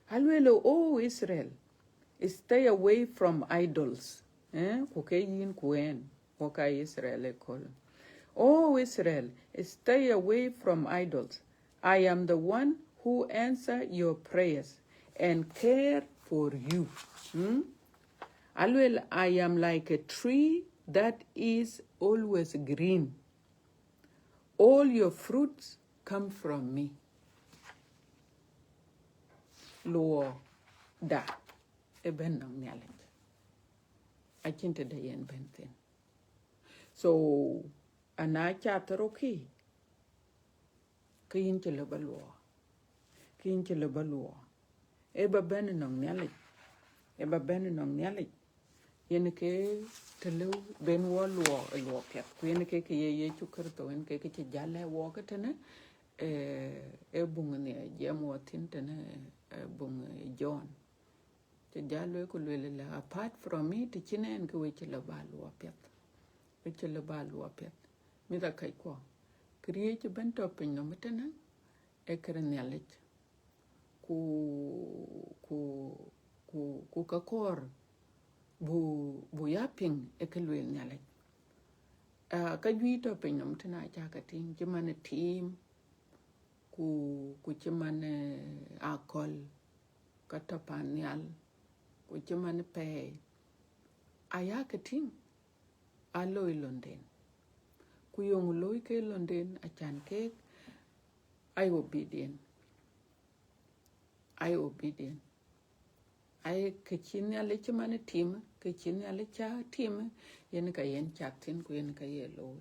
alueel, "O Israel, stay away from idols." Eh? Ku ke yïn ku ɣɛn, wok aa Israel ëkööl. "O Israel, stay away from idols. I am the one who answer your prayers and care for you." Hmm? Alueel, "I am like a tree that is always green. All your fruits come from me." Luɔɔda ë bɛ̈n nɔŋ Nhialic. Acïn tëde yen bɛ̈n thïn. So, ana ca thërokï, ke yïn cï lëu ba luɔk. Ke yïn cï lëu ba luɔk. Ee ba bɛ̈n nɔŋ Nhialic. Ee ba bɛ̈n nɔŋ Nhialic. Yen ke të lëu ben wɔ luɔk ë luɔk piɛth. Ku yen ke ke ye Yecu Kërtho, yen ke ke cï jäl lɛ̈k wɔk tënë, eh, ee buŋ në jiɛɛm wɔ thïn tënë, eh, buŋ, eh, John. Cï jäl lueel ku lueel ëlë, "Apart from me, të cïn ɛn, ke we cï lëu ba luɔk piɛth. We cï lëu ba luɔk piɛth." Mïthëkɔckuɔ, këriëëc ëbɛ̈n tɔ̈ pinynɔm tënë, ee kërë Nhialic. Ku, ku, ku, ku ka kɔɔr bu, bu ya piŋ ë kë lueel Nhialic. Ah, ka juëc tɔ̈ pinynɔm tënë acä ke tïŋ, cï man ë tiim, ku, ku cï man, eh, akɔ̈l, ka tɔ̈ pan nhial, ku cï man ë pɛɛi. Aya ke tïŋ, aa looi lönden. Ku yeŋö looi ke lönden? Acän keek aa obedient. Aa obedient. Ai, kë cï Nhialic cï man ë tim, kë cï Nhialic cä tim, yen ka yen cath thïn, ku yen ka ye looi.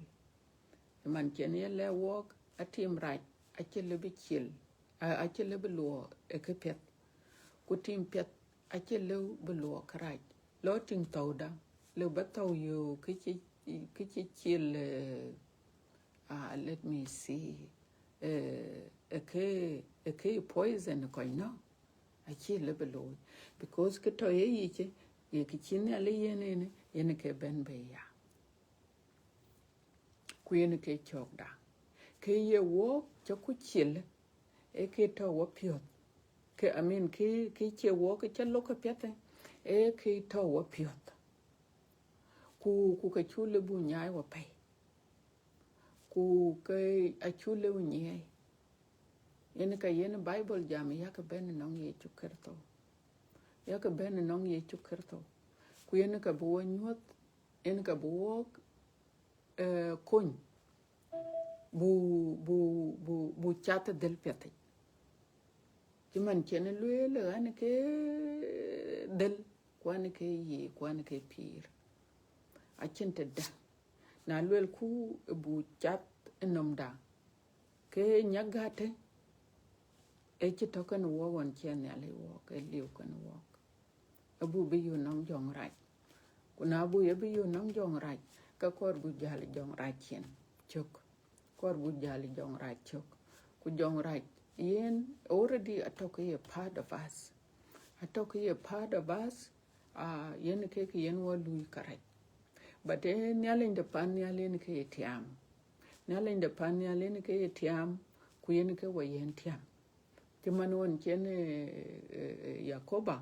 Ë man cïn ye lɛ̈k wɔk, atim rac acï lëu bï cil, a-, acï lëu bï luɔk ë këpiɛth. Ku tim piɛth acï lëu bï luɔk kërac. Lɔ tïŋ thɔuda, lëu ba thɔu yök kë cï, kë cï cil, eh, ah, let me see, eh, ë kë, ë kë poison kɔc nɔ̈k. Acï lëu bï looi, because kë tɔ̈ ye yic, ye kë cï Nhialic yen en, yen ke bɛ̈n bei ya. Ku yen ke cɔ̈kda. Kë ye wɔk cä ku cil, ee kë tɔ̈ wɔ piɔ̈th. Kë, I mean, kë, kë cie wɔk cä lok ke piɛth, ee kë tɔ̈ wɔ piɔ̈th. Ku, ku ke cuk lëu buk nyaai wɔ pɛ̈i. Ku ke acuk lëu nyiɛɛi. Yen ka yen Bible jam, yakë bɛ̈n nɔŋ Yecu Kërtho. Yakë bɛ̈n nɔŋ Yecu Kërtho. Ku yen ka bï wɔ nyuɔ̈th, yen ka bï wɔk, eh, kony, bu, bu, bu, bu cath dhël piɛthic. Cï man cïn lueel ɣän ke dhël, ku ɣän ke ye, ku ɣän ke pïïr. Acïn tëda. Na luelku ë bu cath ë nɔmda, ke nyagate, ë cï tɔ̈ kënë wɔk ɣɔn cï Nhialic wɔk, ë liu kënë wɔk. Abu bï yök nɔŋ jɔŋrac. Ku na bu ye bï yök nɔŋ jɔŋrac, ke kɔɔr bu jäl jɔŋrac cin cök. Kɔɔr bu jäl jɔŋrac cök. Ku jɔŋrac yen already atɔ̈ ke ye part of us. Atɔ̈ ke ye part of us, ah, yen ke ke yen wɔ lui karac. But eh, Nhialic de pan nhial yen ke ye tiam. Nhialic de pan nhial yen ke ye tiam, ku yen ke wɔ yen tiam. Cï man ɣɔn cïn, eh, eh, eh, Yakoba,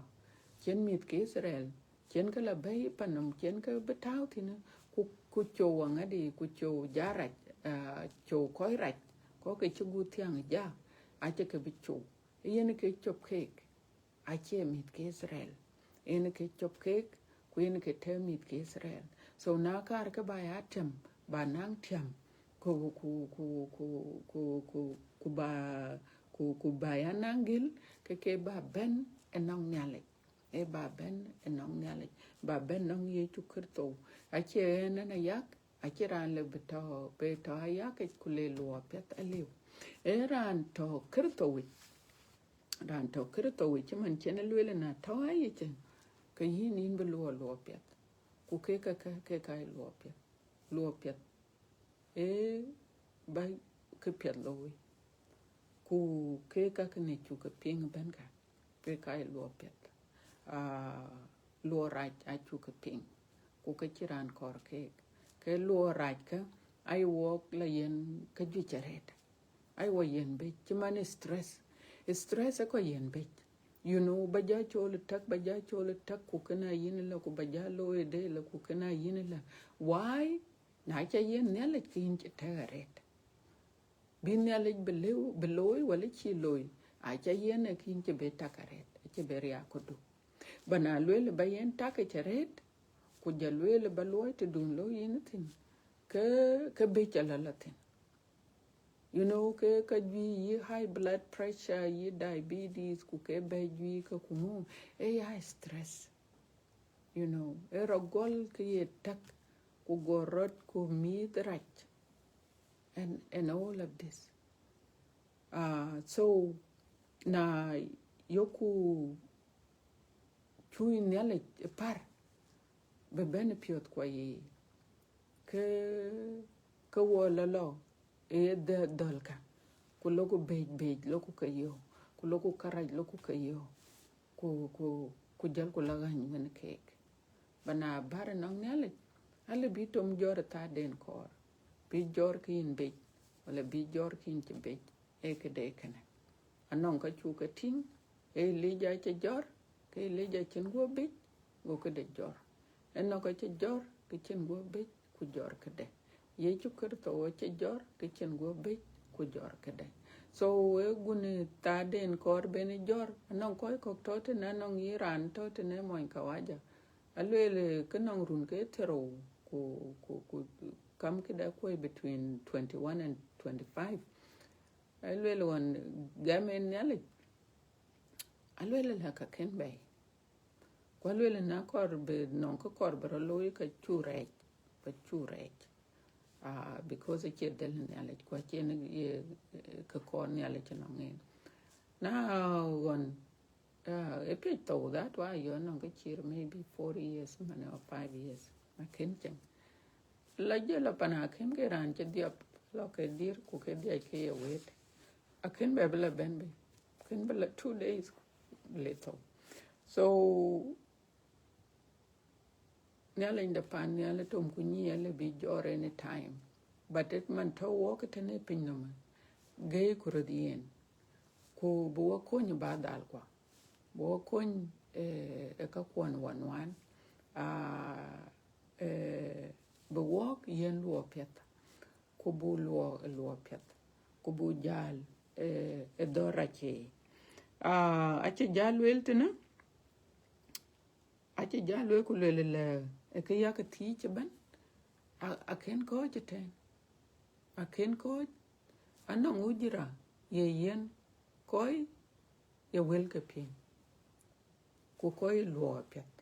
cïn mïth ke Israel, cïn ke la bɛ̈i panom, cïn ke bï tääu thïn, ku, ku cou aŋädi, ku cou ja rac, ah, cou kɔc rac, kɔc ke cï guth thiäŋ ja, acï ke bï cou. Yen ke cop keek, acie mïth ke Israel. Yen ke cop keek, ku yen ke tɛ̈ mïth ke Israel. So na kaar ke ba ya tiam, ba naŋ tiam, ku, ku, ku, ku, ku, ku, ku ba, ku, ku ba ya naŋ gël, ke ke ba bɛ̈n ë nɔŋ Nhialic. Ë ba bɛ̈n ë nɔŋ Nhialic. Ba bɛ̈n nɔŋ Yecu Kërtho. Acie ɣɛn ɣɛn ayak, acie raan le bï tɔ̈, bï tɔ̈ ayak yic ku le luɔk piɛth aliu. Ee raan tɔ̈ Kërtho yic. Raan tɔ̈ Kërtho yic, cï man cïn lueel na tɔ̈ ayic, ke yïn, yïn bï luɔk, luɔk piɛth. Ku kek käkë, kek ka ye luɔk piɛth. Luɔk piɛth. Ee ba kë piɛth looi. Ku kek käkë në cuk ke piŋ ëbɛ̈n ka, kek ka ye luɔk piɛth. Ah, luɔk rac acuk ke piŋ. Ku ke cï raan kɔɔr keek. Ke luɔk rac kë, aye wɔk la yen käjuëc arëët. Aye wɔ yen bec, cï man stress. Stress ë kɔc yen bec. You know, ba ja col ë täk, ba ja col ë täk, ku kënë ayïn ëlä, ku ba ja looi ëdë ëlä, ku kënë ayïn ëlä. Why? Na ca yen Nhialic, ke yïn cï tɛ̈k arëët. Bï Nhialic bï lëu, bï looi, wala cï looi, aca yen ë ke yïn cï bï tak arëët, acï bï riaak këdu. Ba na lueel ba yen tak yic arëët, ku ja lueel ba luɔi tëdun looi yïn thïn, ke, ke bec ala la thïn. You know, ke ka juëc yï high blood pressure, yï diabetes, ku ke bɛ̈i juëc ke ku ŋu, ee ya stress. You know, ee rɔt gɔl ke ye täk, ku gɔl rɔt ku mïïth rac, and, and all of this. Ah, so, na yoku cuui Nhialic ë par, bï bɛ̈n ë piɔ̈ɔ̈th kua yiic, ke, ke wɔ lɔ lɔ ë dhɛ-, dhɔ̈lkä, ku loku bec bec loku ke yök, ku loku kärac loku ke yök, ku, ku, ku jälku la ɣäny wën keek. Ba na bär ënɔŋ Nhialic, alë bï tom jɔ̈ɔ̈r ë thaarden kɔɔr, bï jɔ̈ɔ̈r ke yïn bec, wala bï jɔ̈ɔ̈r ke yïn cï bec, ee këde kënë. Anɔŋ ka cuk ke tïŋ, ee Elija cï jɔ̈ɔ̈r, ke Elija cïn guɔ̈p bec, go këde jɔ̈ɔ̈r. Ënɔŋ ka cï jɔ̈ɔ̈r, ke cïn guɔ̈p bec, ku jɔ̈ɔ̈r këde. Yecu Kërtho acï jɔ̈ɔ̈r, ke cïn guɔ̈p bec, ku jɔ̈ɔ̈r këde. So, ee gunë thaarden kɔɔr ben jɔ̈ɔ̈r, anɔŋ kɔc kɔ̈k tɔ̈ tënë, anɔŋ yï raan tɔ̈ tënë mony kawaja. Alueel, eh, ke nɔŋ run ke thiërrou, ku, ku, ku kam këde kuɔ̈i between twenty-one and twenty-five. Alueel ɣɔn gɛm en Nhialic, alueel la ka kën bɛ̈i. Ku alueel na kɔɔr bï nɔŋ kë kɔɔr bï rɔt looi ka cu rɛɛc, ba cu rɛɛc. Ah, because acie dhël Nhialic, ku acie në ye, eh, kë kɔɔr Nhialic ënɔŋ en. Na ɣɔn, ah, ë piɛc thou, that why yɔn nɔŋ kë cït maybe four years, man, or five years. Akën cieŋ. La jël la pan akën ke raan cï dhiɔp, lɔ ke dïr, ku ke dhiac ke ye wëët. Akën bɛ bï la bɛ̈n bï. Akën bï la two days, le thou. So, Nhialic de pan nhial ë tom ku nyiɛɛl ë bï jɔ̈ɔ̈r anytime. But ë man tɔ̈ wɔk tënë piny nɔm, gëi ku röt yen. Ku bï wɔ kony ba dhal kua. Bï wɔ kony, eh, ë ka kuɔn wɔ nuan. Ah, eh, bï wɔk yen luɔk piɛth. Ku bï luɔk, luɔk piɛth. Ku bï jäl Ë dhɔ̈r rac ë. Aa, acï jal lueel tënë, acï jal lueel ku lueel lɛ, ë kë yak thiic ëbɛ̈n, a- akën kɔ̈ɔ̈c ëtɛ̈ɛ̈n. Akën kɔ̈ɔ̈c, anɔŋ ujira ye yiën kɔc ye wël ke piŋ, ku kɔc luɔk apiɛth.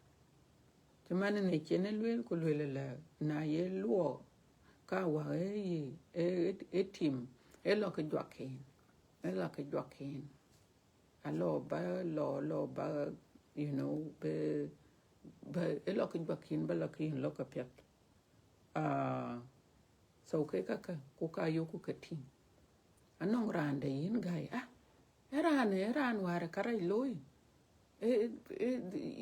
Cï man në cïn ë lueel ku lueel lɛ, na ye luɔk, ka wak ë yi, ë, ë, ë tim, ë lɔ ke juak ken, ë lɔ ke juak ken. Alɔ ba lɔ, lɔ ba, you know, be, be, ë lɔ ke juak ken, ba lɔ ke yen lɔ ke piɛth. Ah, so ke kakë, ku ka yoku ke tïŋ. Anɔŋ raan de yïn gäi, ah, ë raan, ë raan wäär ë kärɛc looi. Ë, ë,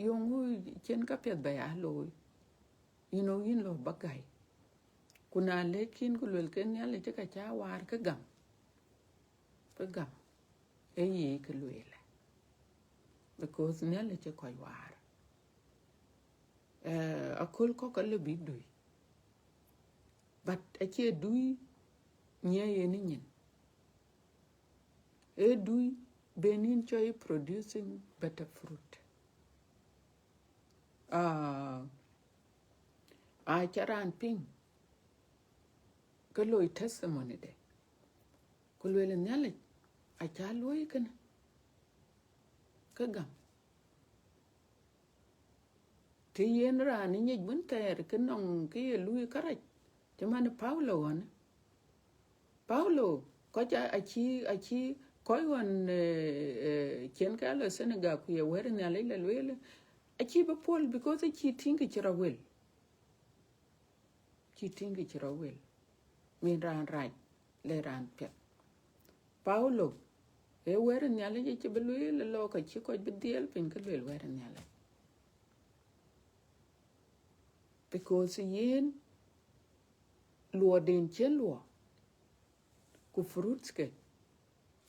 yöŋu cïn ka piɛth ba ya looi. You know, yïn lɔ ba gäi. Ku na lëk yïn ku luel ke Nhialic cï ka ca waar ke gam. Ke gam. Ë ye ke lueel. Because Nhialic cï kɔc waar. Eh, aköl kɔ̈k alë bïk dui. But acie dui nyiɛɛi yen nyin. Ee dui ben yïn cɔl producing better fruit. Ah, aca raan piŋ, ke loi testimony de. Ku lueel Nhialic, aca luɔi kënë. Ke gam. Të yen raan ë nyic wën thɛɛr, ke nɔŋ kë ye luui kärac, cï man Paulo ɣɔn. Paulo, kɔc a- acï, acï kɔc ɣɔn, eh, eh, cïn ke lɔ Senegal ku ye wɛ̈t Nhialic la lueel, acï bï puɔ̈l, because acï tïŋ kë cï rɔt wel. Cï tïŋ kë cï rɔt wel. Min raan rac, le raan piɛth. Paulo, ee wɛ̈t Nhialic acï bï lueel, lɔ ka cï kɔc bï dhiɛl piny ke lueel wɛ̈t Nhialic. Because yen luɔiden cïn luɔk, ku fruits ke,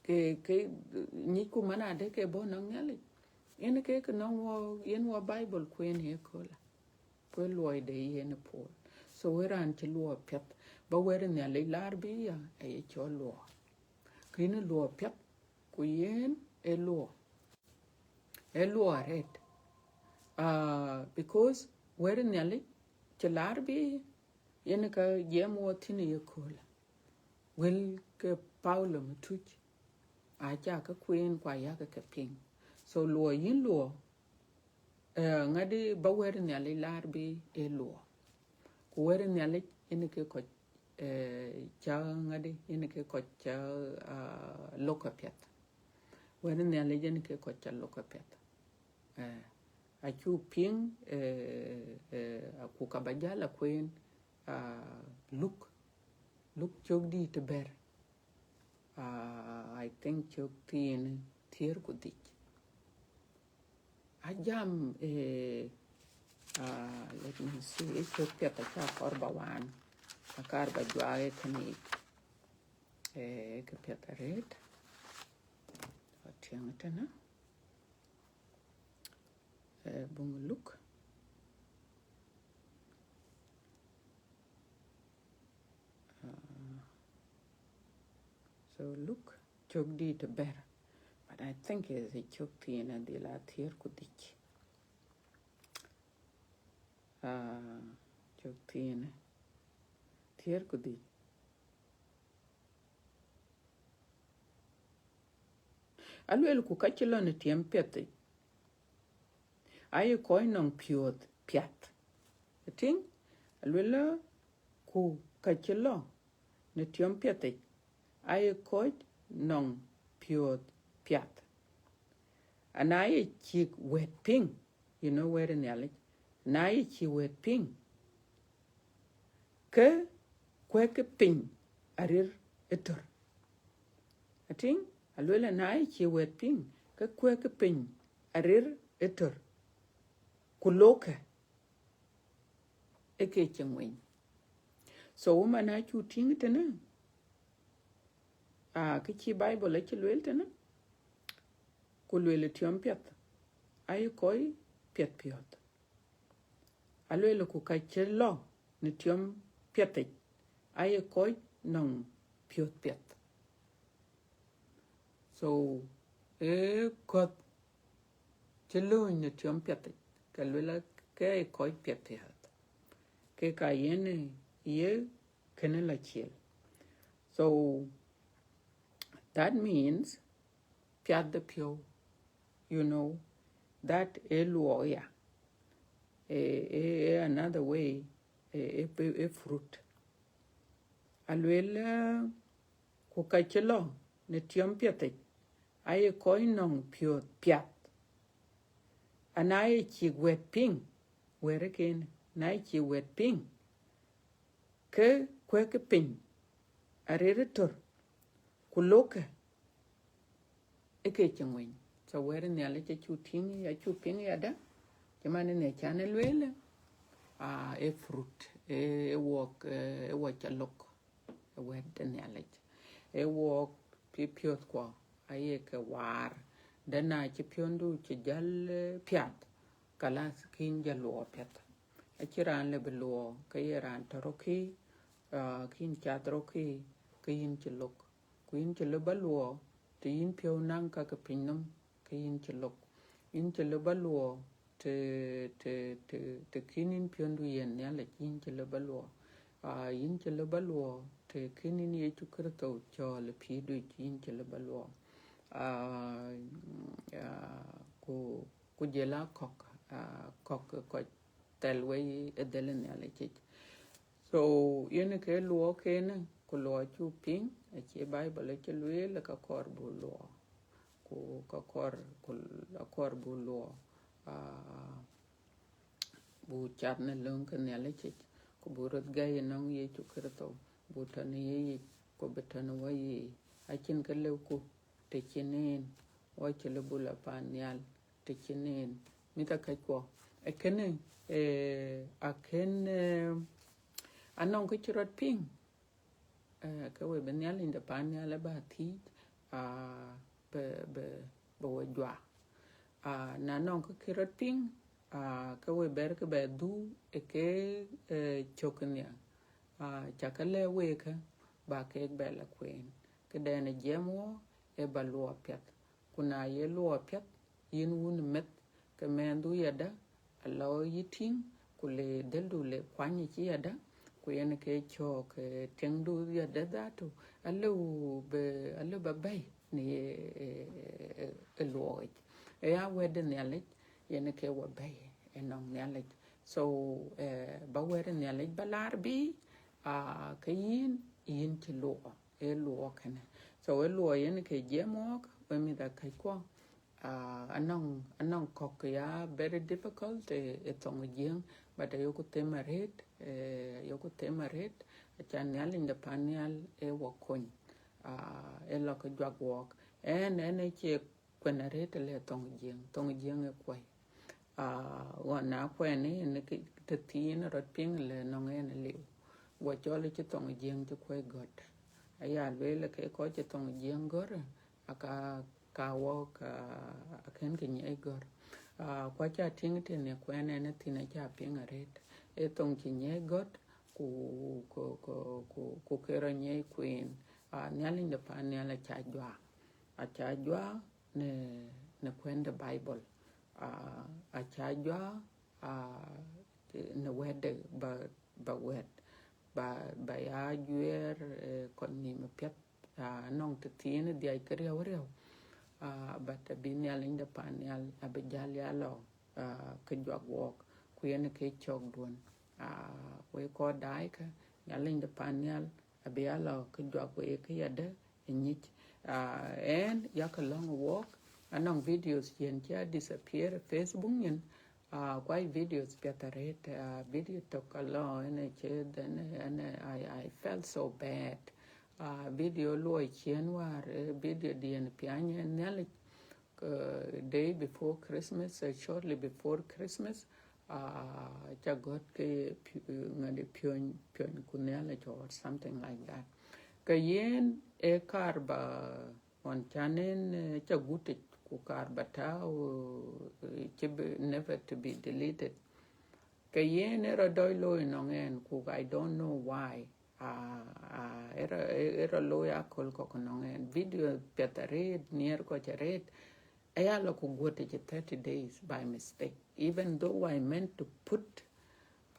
ke, ke nyic ku man adë ke bɔ̈ nɔŋ Nhialic. Yen ke ke nɔŋ wɔ, yen wɔ Bible kueen ye köölë. Ku luɔide yen puɔ̈l. So wën raan cï luɔk piɛth, ba wɛ̈t Nhialic laar bï ya, aye cɔl luɔk. Kë yïn luɔk piɛth, ku yen ë luɔk. Ë luɔk arëët. Ah, because wɛ̈t Nhialic cï laar bï, yen ka jiɛɛm wɔ thïn ye köölë. Wël ke Paulo më tuc, aca ke kueen ku ayak ke piŋ. So luɔk yïn luɔk, eh, ŋadï ba wɛ̈t Nhialic laar bï ë luɔk. Ku wɛ̈t Nhialic yen ke kɔc, eh, ca ŋadï, yen ke kɔc ca, ah, lok apiɛth. Wɛ̈t Nhialic yen ke kɔc ca lok apiɛth. Eh, acuk piŋ, eh, eh, ku ka ba jäl akueen, ah, Luk, Luk cök dït bɛ̈t. Ah, I think cök thiin thiëër ku dhïc. Ajam, eh, ah, let me see, ë cök piɛth aca kɔɔr ba waan, akaar ba juak ë kënë yic. Eh, kë piɛth arëët. Atiëŋ tënë. Eh, buŋ Luk. Ah, so Luk, cök dït bɛ̈t. But I think is a cök thiin adhil a thiëër ku dhïc. Ah, cök thiin thiëër ku dhïc. Aluel ku ka cï lɔ në tiɛm piɛthic, aye kɔc nɔŋ piɔ̈ɔ̈th piath. Ëtïŋ, aluel ku ka cï lɔ në tiɔm piɛthic, aye kɔc nɔŋ piɔ̈ɔ̈th piath. Ana ye cïk wɛ̈t piŋ, you know, wɛ̈t Nhialic, na ye cï wɛ̈t piŋ, ke kuɛ̈kë piny arir ëtör. Ëtïŋ, aluel na ye cï wɛ̈t piŋ, ke kuɛ̈kë piny arir ëtör, ku lokë ë ke cï ŋueny. So, wëman acuk tïŋ tënë, ah, kë cï Bible acï lueel tënë, ku lueel tiɔm piɛth, aye kɔc piɛth piɔ̈ɔ̈th. Aluel ku ka cï lɔ në tiɔm piɛthic, aye kɔc nɔŋ piɔ̈ɔ̈th piɛth. So, ee kɔ̈th cï lööny në tiɔm piɛth yic, ke luel ke kɔc piɛth piɛth, ke ka yen ye kënë la ciel. So that means piath de piɔ̈u, you know, that e luɔk ya, e, e, e another way, e, e, e fruit. Aluel, eh, ku ka cï lɔ në tiɔm piɛth yic, aye kɔc nɔŋ piɔ̈th piath. Ana ye cïk wɛ̈t piŋ, wɛ̈t ëkën, na ye cïk wɛ̈t piŋ, ke kuɛ̈k piny arëët ëtör, ku lokkë ë ke cï ŋueny. So wɛ̈t Nhialic acuk tïŋ, acuk piŋ yadë, cï man ënë can ë lueel, aa, ë fruit, ë, ë wɔk, ë, ë wɔk ca lok, ë wɛ̈t de Nhialic. Ë wɔk pi-, piɔ̈thkuɔ aye ke waar. Dë na cï piɔ̈ndu cï jäl, eh, piath, kalas kïn jɔ luɔk piɛth. Acï raan lë bï luɔk, ke ye raan tɔ̈ rɔ̈kï, ah, kïn cath rɔ̈kï, ke yïn cï lok. Ku yïn cï lëu ba luɔk, të yïn piɔ̈u naŋ ka ke piny nɔm, ke yïn cï lok. Yïn cï lëu ba luɔk, të, të, të, të kïn yïn piɔ̈ndu yen Nhialic, yïn cï lëu ba luɔk. Ah, yïn cï lëu ba luɔk, të kïn yïn Yecu Kërtho cɔɔl ë pïïrdu yic, yïn cï lëu ba luɔk. Ah, ah, ku, ku jël a kɔ̈k, ah, kɔ̈k ë kɔc thɛl wei ë dhël ë Nhialic yic. So, yen ke luɔk kënë, ku luɔk cuk piŋ, acie Bible acï lueel, ka kɔɔr bu luɔk. Ku ka kɔɔr, ku akɔɔr bu luɔk, ah, bu cath në löŋ ke Nhialic yic, ku bu röt gäi ënɔŋ Yecu Kërtho, bu tɔ̈ në ye yic, ku bï tɔ̈ në wɔ ye. Acïn kë lëuku të cïn en, wɔ cï lëu bu la pan nhial të cïn en. Mïth akäckuɔ, ë kënë, eh, akën, eh, anɔŋ kë cï rɔt piŋ, eh, ke we bï Nhialic de pan nhial ë bä thiëc, ah, bë, bë, bë we juak. Ah, na nɔŋ kë cï rɔt piŋ, ah, ke we bɛr ke bɛ dhuk ë ke, eh, cök nhial. Ah, cä ke lɛ̈k week, bä keek bɛ la kueen. Këdɛn ë jiɛɛm wɔ, ë bä luɔk piɛth. Ku na ye luɔk piɛth, yïn wun meth, ke mɛnhdu yadë alɔ yï tïŋ, ku le dhëldu le kuany cï yadë, ku yen ke cɔɔk, eh, tiɛŋdu yadë dhatu, alëu bë, alëu bä bɛ̈i në ye, eh, eh, eh, luɔk yic. Ë ya wɛ̈t de Nhialic, yen ke wɔ bɛ̈i ënɔŋ Nhialic. So, eh, bä wɛ̈t de Nhialic bä laar bï, ah, ke yïn, yïn cï luɔk, ë luɔk kënë. So, ë luɔk yen ke jiɛɛm wɔɔk, we mïth akäckuɔ. Ah, anɔŋ, anɔŋ kɔ̈k ya very difficult, eh, ë thoŋ Jiëëŋ, but ayoku them arëët, eh, ayoku them arëët, acan Nhialic de pan nhial ë wɔ kony, ah, ë lɔ ke juak wɔɔk. Ɛn, ɛn ë cie kuɛn arëët le thoŋ Jiëëŋ, thoŋ Jiëëŋ ë kuɔi. Ah, ɣɔn na kuɛn ë, në kë, të thiin rɔt piŋ le nɔŋ ɛn liu. Wɔ cɔl cï thoŋ Jiëëŋ cï kuɔi gɔ̈t. Aya lueel ke kɔc cï thoŋ Jiëëŋ gɔ̈t, aka, ka wɔ ka, akën ke nyiɛc gɔ̈t. Ah, ku aca tïŋ tënë kuɛn ɛn ë thïn aca piŋ arëët. Ë thoŋ cï nyiɛc gɔ̈t, ku, ku, ku, ku, ku ke rɔt nyiɛc kueen. Ah, Nhialic de pan nhial aca juak. Aca juak në, në kuɛn de Bible. Ah, aca juak, ah, në wɛ̈tde bä, bä wɛ̈t, bä, bä ya juɛɛr, eh, kɔc nïïm piɛth. Ah, anɔŋ të thiin dhiac ke riäu riäu. Ah, but abï Nhialic de pan nhial abï jäl ya lɔ, ah, ke juak wɔɔk, ku yen ke cɔkduön. Ah, wek kɔc daai ke, Nhialic de pan nhial abï ya lɔ ke juak wek ke yadë ë nyic. Ah, ɛn yakë lɔ̈ŋ wɔɔk, anɔŋ videos yen cï a disappear Facebook nyin. Ah, kuai videos piɛth arëët, ah, video tök alɔ, ɛn ë cï dhɛn, ɛn ë, I, I felt so bad. Ah, video luɔi ciën wäär, eh, video diɛn piany ë Nhialic, eh, day before Christmas, eh, shortly before Christmas, ah, ca gɔ̈t ke pi-, ŋadi piöny, piöny ku Nhialic or something like that. Ke yen ë kaar bä ɣɔn can en, eh, ca gutic ku kaar bä tääu, eh, cï bï never to be deleted. Ke yen ë rɔt dɔc looi nɔŋ ɛn, ku I don't know why. Ah, ah, Ë rɔ looi aköl kɔ̈k nɔŋ ɛn. Video piɛth arëët, nhiɛɛr kɔc arëët. Aya lɔ ku guɔ̈t yic thirty days by mistake, even though I meant to put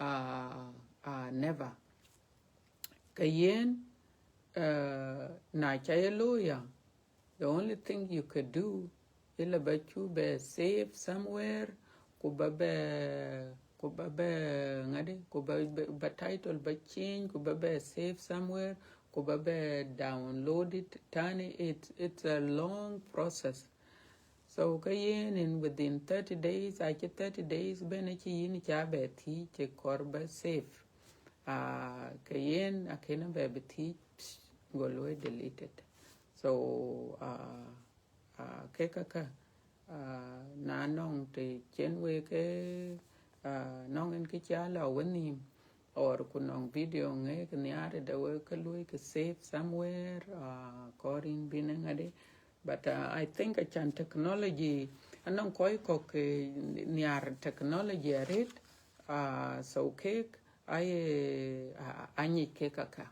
uh, uh, never. Ke yen, uh, na ca ye looi ya, the only thing you could do, ila ba cu bɛ save somewhere, ku ba bɛ, ku ba bɛ ŋadi, ku ba, ba, ba title ba change, ku ba bɛ save somewhere, ku ba bɛ download it tani. It, it's a long process. So ke yen in within thirty days, acï thirty days bɛ̈n, acï yïn ca bɛ thiëc cï kɔɔr ba save. Uh, ke yen akënë bɛ bï thiëc, go luɔi deleted. So uh, uh, ke käkä, uh, na nɔŋ të cen wek ke, uh, nɔŋ en kë ca la wenhïïm, or ku nɔŋ video ŋɛk nhiaar de wek ke luɔi ke save somewhere, uh, kɔɔr yïn bïn ŋadi. But uh, I think acan technology, anɔŋ kɔc kɔ̈k ke nhiaar technology arëët, uh, so kek aye, uh, anyic kek aka.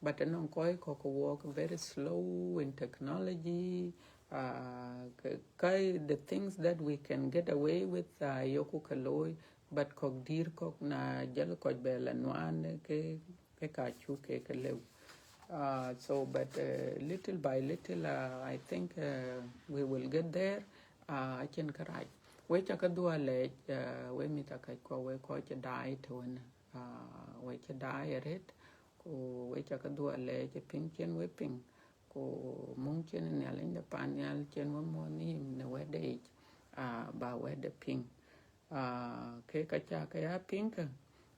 But anɔŋ kɔc kɔ̈k ke work very slow in technology, uh, ke, ke the things that we can get away with, uh, yoku ke looi, but kɔ̈k dïïr kɔ̈k na jɔl kɔc bɛ la nuan ke, ke ka cuk ke ke lëu. Uh, so, but uh, little by little, uh, I think uh, we will get there. Uh, acïn kërac. We ca ke dhuɔ̈k lɛɛc, uh, we mïth akɔckuɔ, we kɔc cï daai të wën, uh, we cï daai arëët, ku we ca ke dhuɔ̈k lɛɛc ë piŋ cïn we piŋ, ku muŋ cïn Nhialic de pan nhial cïn we muɔ̈th nhïïm në wɛ̈tde yic, uh, ba wɛ̈tde piŋ. Uh, ke ka ca ke ya piŋ ke,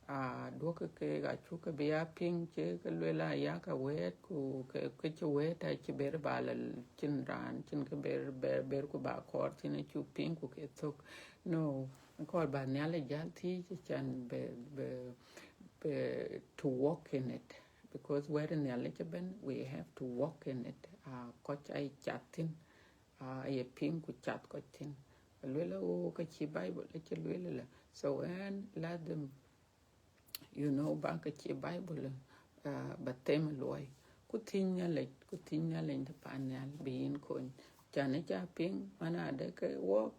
uh, duɔ̈kkë ke acuk ke bï ya piŋ, cï ke lueel aya ka wɛ̈ɛ̈t, ku ke, ke cï wɛ̈ɛ̈t acï ber ba la cïn raan, cïn ke ber, ber, ber ku ba kɔɔr thïn acuk piŋ ku ke thök. No, kɔɔr ba Nhialic jäl thiëc can be, be, be to work in it. Because wɛ̈t Nhialic ëbɛ̈n, we have to work in it. Uh, kɔc aye cath thïn, uh, aye piŋ ku cath kɔc thïn. Lueel, oh, ka cï Bible acï lueel la. So ɛn, let them, you know, ba ka cï Bible, uh, ba them luɔi. Ku thiëc Nhialic, ku thiëc Nhialic de pan nhial bï yïn kony. Can ë ca piŋ, man adë ke work,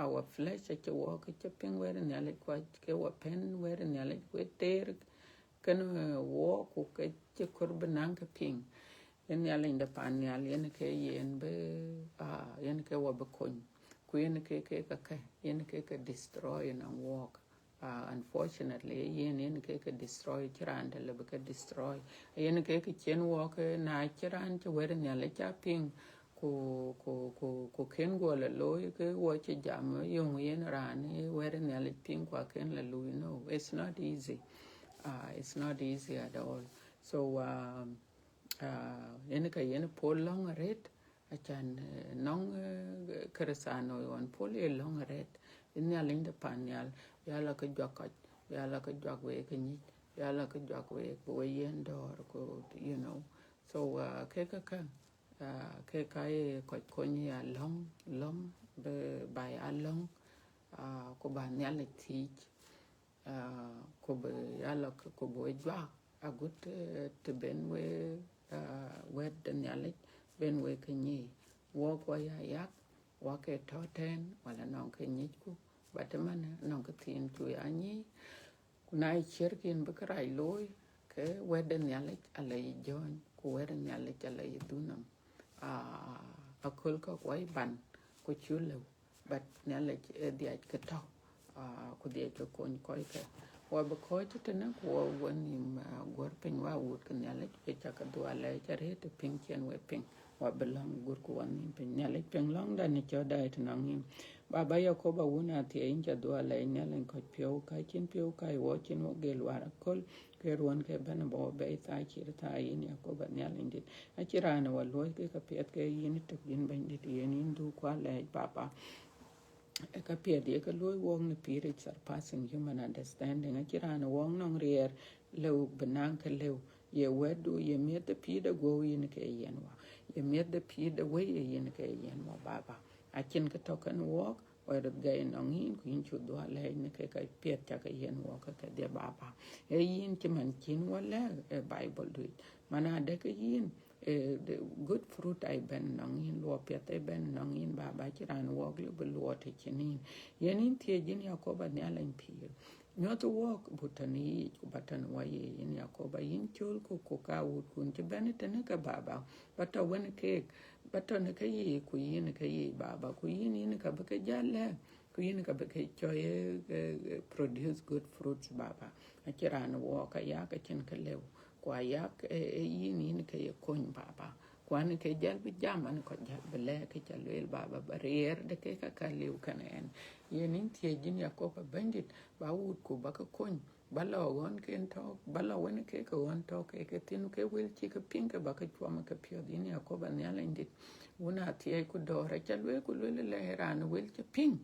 our flesh acï work, cï piŋ wɛ̈t Nhialic, ku acï ke wɔ pɛ̈n wɛ̈t Nhialic, ku teer kën, uh, work, ku ke cï kɔɔr bï naŋ ke piŋ. Yen Nhialic de pan nhial, yen ke yen bï, uh, yen ke wɔ bï kony. Ku yen ke, ke, ke, ke, yen ke, ke destroy nɔŋ work. Uh, unfortunately, yen, yen ke, ke destroy, cï raan të lëu bï ke destroy. Yen ke, ke cïn work, eh, na cï raan cï wɛ̈t Nhialic ca piŋ, ku, ku, ku, ku kën guɔ la looi, ke wɔ cï jam, eh, yöŋ yen raan, eh, wɛ̈t Nhialic piŋ, ku akën la luui. No, it's not easy. Uh, it's not easy at all. So, um, uh, yen ka yen puɔl lɔ̈ŋ arëët, acan, eh, nɔŋ, eh, Kërëthänooi ɣɔn puɔl ye lɔ̈ŋ arëët. Ë Nhialic de pan nhial, bï ya la ke juak kɔc, bï ya la ke juak wek ke nyic, bï ya la ke juak wek, bï we yiɛ̈n dɔ̈ɔ̈r, ku, you know. So, uh, ke ka kä, uh, ke ka ye kɔc kony ya lɔ̈ŋ, lɔ̈ŋ, bï, ba ya lɔ̈ŋ, uh, ku ba Nhialic thiëc. Ah, ku bï ya la, ku bï we juak agut, eh, të ben we, ah, wɛ̈t de Nhialic ben we ke nyic. Wɔk wa ya yak, wa ke tɔ̈ tɛ̈n, wala nɔŋ ke nyicku, but ëmën nɔŋ kë thiin cu ya nyic. Ku na ye ciɛ̈t kïn bï kërac looi, ke wɛ̈t de Nhialic ala yï jɔ̈ɔ̈ny, ku wɛ̈t de Nhialic ala yï dhuk nɔm. Ah, aköl kɔ̈k wa yï ban, ku cu lëu. But Nhialic ë dhiac ke tɔ̈, ah, ku dhiac ke kony kɔckë. Wa bï kɔ̈ɔ̈c tënë, ku wa wɔ nhïïm, ah, guɔ̈r piny, wa wut ke Nhialic, we ca ke dhuɔ̈k lɛɛc arëët të piŋ cïn we piŋ. Wa bï lɔ̈ŋ, gurku wa nhïïm piny. Nhialic piŋ lɔ̈ŋda në cɔ̈tda ë tënɔŋ yïn. Baba Yakoba wun athiɛɛi, yïn ca dhuɔ̈k lɛɛc, Nhialic kɔc piɔ̈u, ka cïn piɔ̈u ka wɔ cïn wɔ gël wäär aköl. Ke ruɔ̈n ke bɛ̈n abɔ̈ bɛ̈i thaa cït thaa, yïn Yakoba Nhialic dït. Acïn raan ë wa luɔ̈i ke ka piɛth ke yïn tök, yïn Bɛ̈nydït, yen yïn dhuk ku alɛɛc, Baba. Ë ka piɛth ye ke luɔ̈i wɔk në pïïr yic, surpassing human understanding. Acïn raan ë wɔk nɔŋ riɛɛr lëu bï naŋ ke lëu. Ye wɛ̈tdu, ye miëth de pïïr de guɔ̈u yïn ke yiɛ̈n wa. Ye miëth de pïïr de wëi ye yïn ke yiɛ̈n wa, Baba. Acïn kë tɔ̈ kenë wɔk, wɛ̈t röt gɛi nɔŋ yïn, ku yïn cuk dhuɔ̈k lɛɛc në kë ka piɛth ca ke yiɛ̈n wɔk ke kedhie, Baba. Ee yïn cïmën cïn wɔ lɛ̈k ë Bible du yic. Mana deke yïn, eh, the good fruit ai bɛ̈n nɔŋ yïn, luɔp piɛth ai bɛ̈n nɔŋ yïn, Baba, cï raan wɔɔk lëu bï luɔt ë cin yïn. Yen yïn thiëëc yïn Yakoba Nhialic pïïr. Nyuɔth wɔɔk buk tɔ̈ në yic, ku ba tɔ̈ në wɔ ye yïn Yakoba, yïn cöl ku, ku ka wutkun cï bɛ̈n tënë ke Baba, ba tɔ̈ wën keek, ba tɔ̈ në ke yic, ku yïn ke yic Baba, ku yïn, yïn ka bï ke jäl lɛ̈k, ku yïn ka bï ke cɔɔi, eh, eh, produce good fruits, Baba. Acïn raan wɔɔk ayak acïn ke lëu, ku ayak, eh, eh, yïn, yïn ke ye kony, Baba. Ku an ke jäl bï jam, an kɔc jäl bï lɛ̈k ke ca lueel, Baba, ba riɛɛr de ke ka ka lëu kënë ɛn. Yen yïn thiëëc yïn Yakoba Bɛ̈nydït, ba wutku ba ke kony, ba lɔ ɣɔn ken tɔ̈, ba lɔ wën ke ke ɣɔn tɔ̈ ke ke thïn, ke wël cï ke piŋ ke ba ke cuɔm ke piɔ̈ɔ̈th, yïn Yakoba Nhialic dït. Wun athiɛɛi ku dɔ̈ɔ̈r, aca lueel ku lueel lɛ raan wël cï piŋ.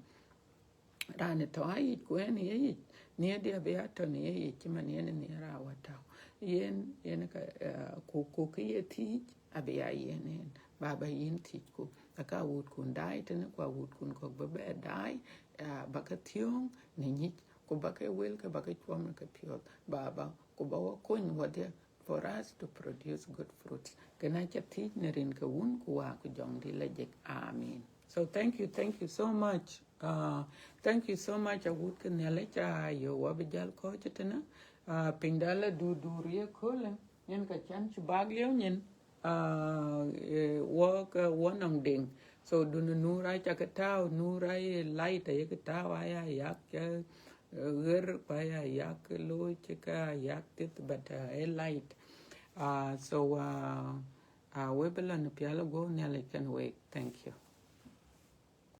Raan tɔ̈ ayic ku ɛn ye yic, nhiɛɛrdiɛ̈ abï ya tɔ̈ në ye yic, cï man yen nhiɛɛr awä tɔ̈. Yen, yen ka, eh, ku, ku kë ye thiëëc, abï ya yen en. Baba, yïn thiëëcku, aka wutkun daai tënë, ku awutkun kɔ̈k bï bɛ daai, ah, ba ke thiöŋ në nyic, ku ba ke wël ke ba ke cuɔm ke piɔ̈ɔ̈th, Baba, ku ba wɔ kony wɔdhia, for us to produce good fruits. Kënë aca thiëëc në rin ke Wun ku Wä ku Jɔŋdït Lajik. Amen. So thank you, thank you so much. Uh, thank you so much, awut ke Nhialic, uh, yo, wɔ bï jäl kɔ̈ɔ̈c tënë, uh, pinyda la dur dur ye köölë, yen ka cän cï bak lieu nyin, uh, eh, wɔ ke wɔ nɔŋ deŋ. So dun Nur aca ke tääu, Nur aye light aye ke tääu, aya yak, eh, ɣer, ku aya yak looi cï ka yak tith, but, uh, a light. Uh, so, uh, uh, we bï lɔ në pial ago Nhialic kën wek. Thank you.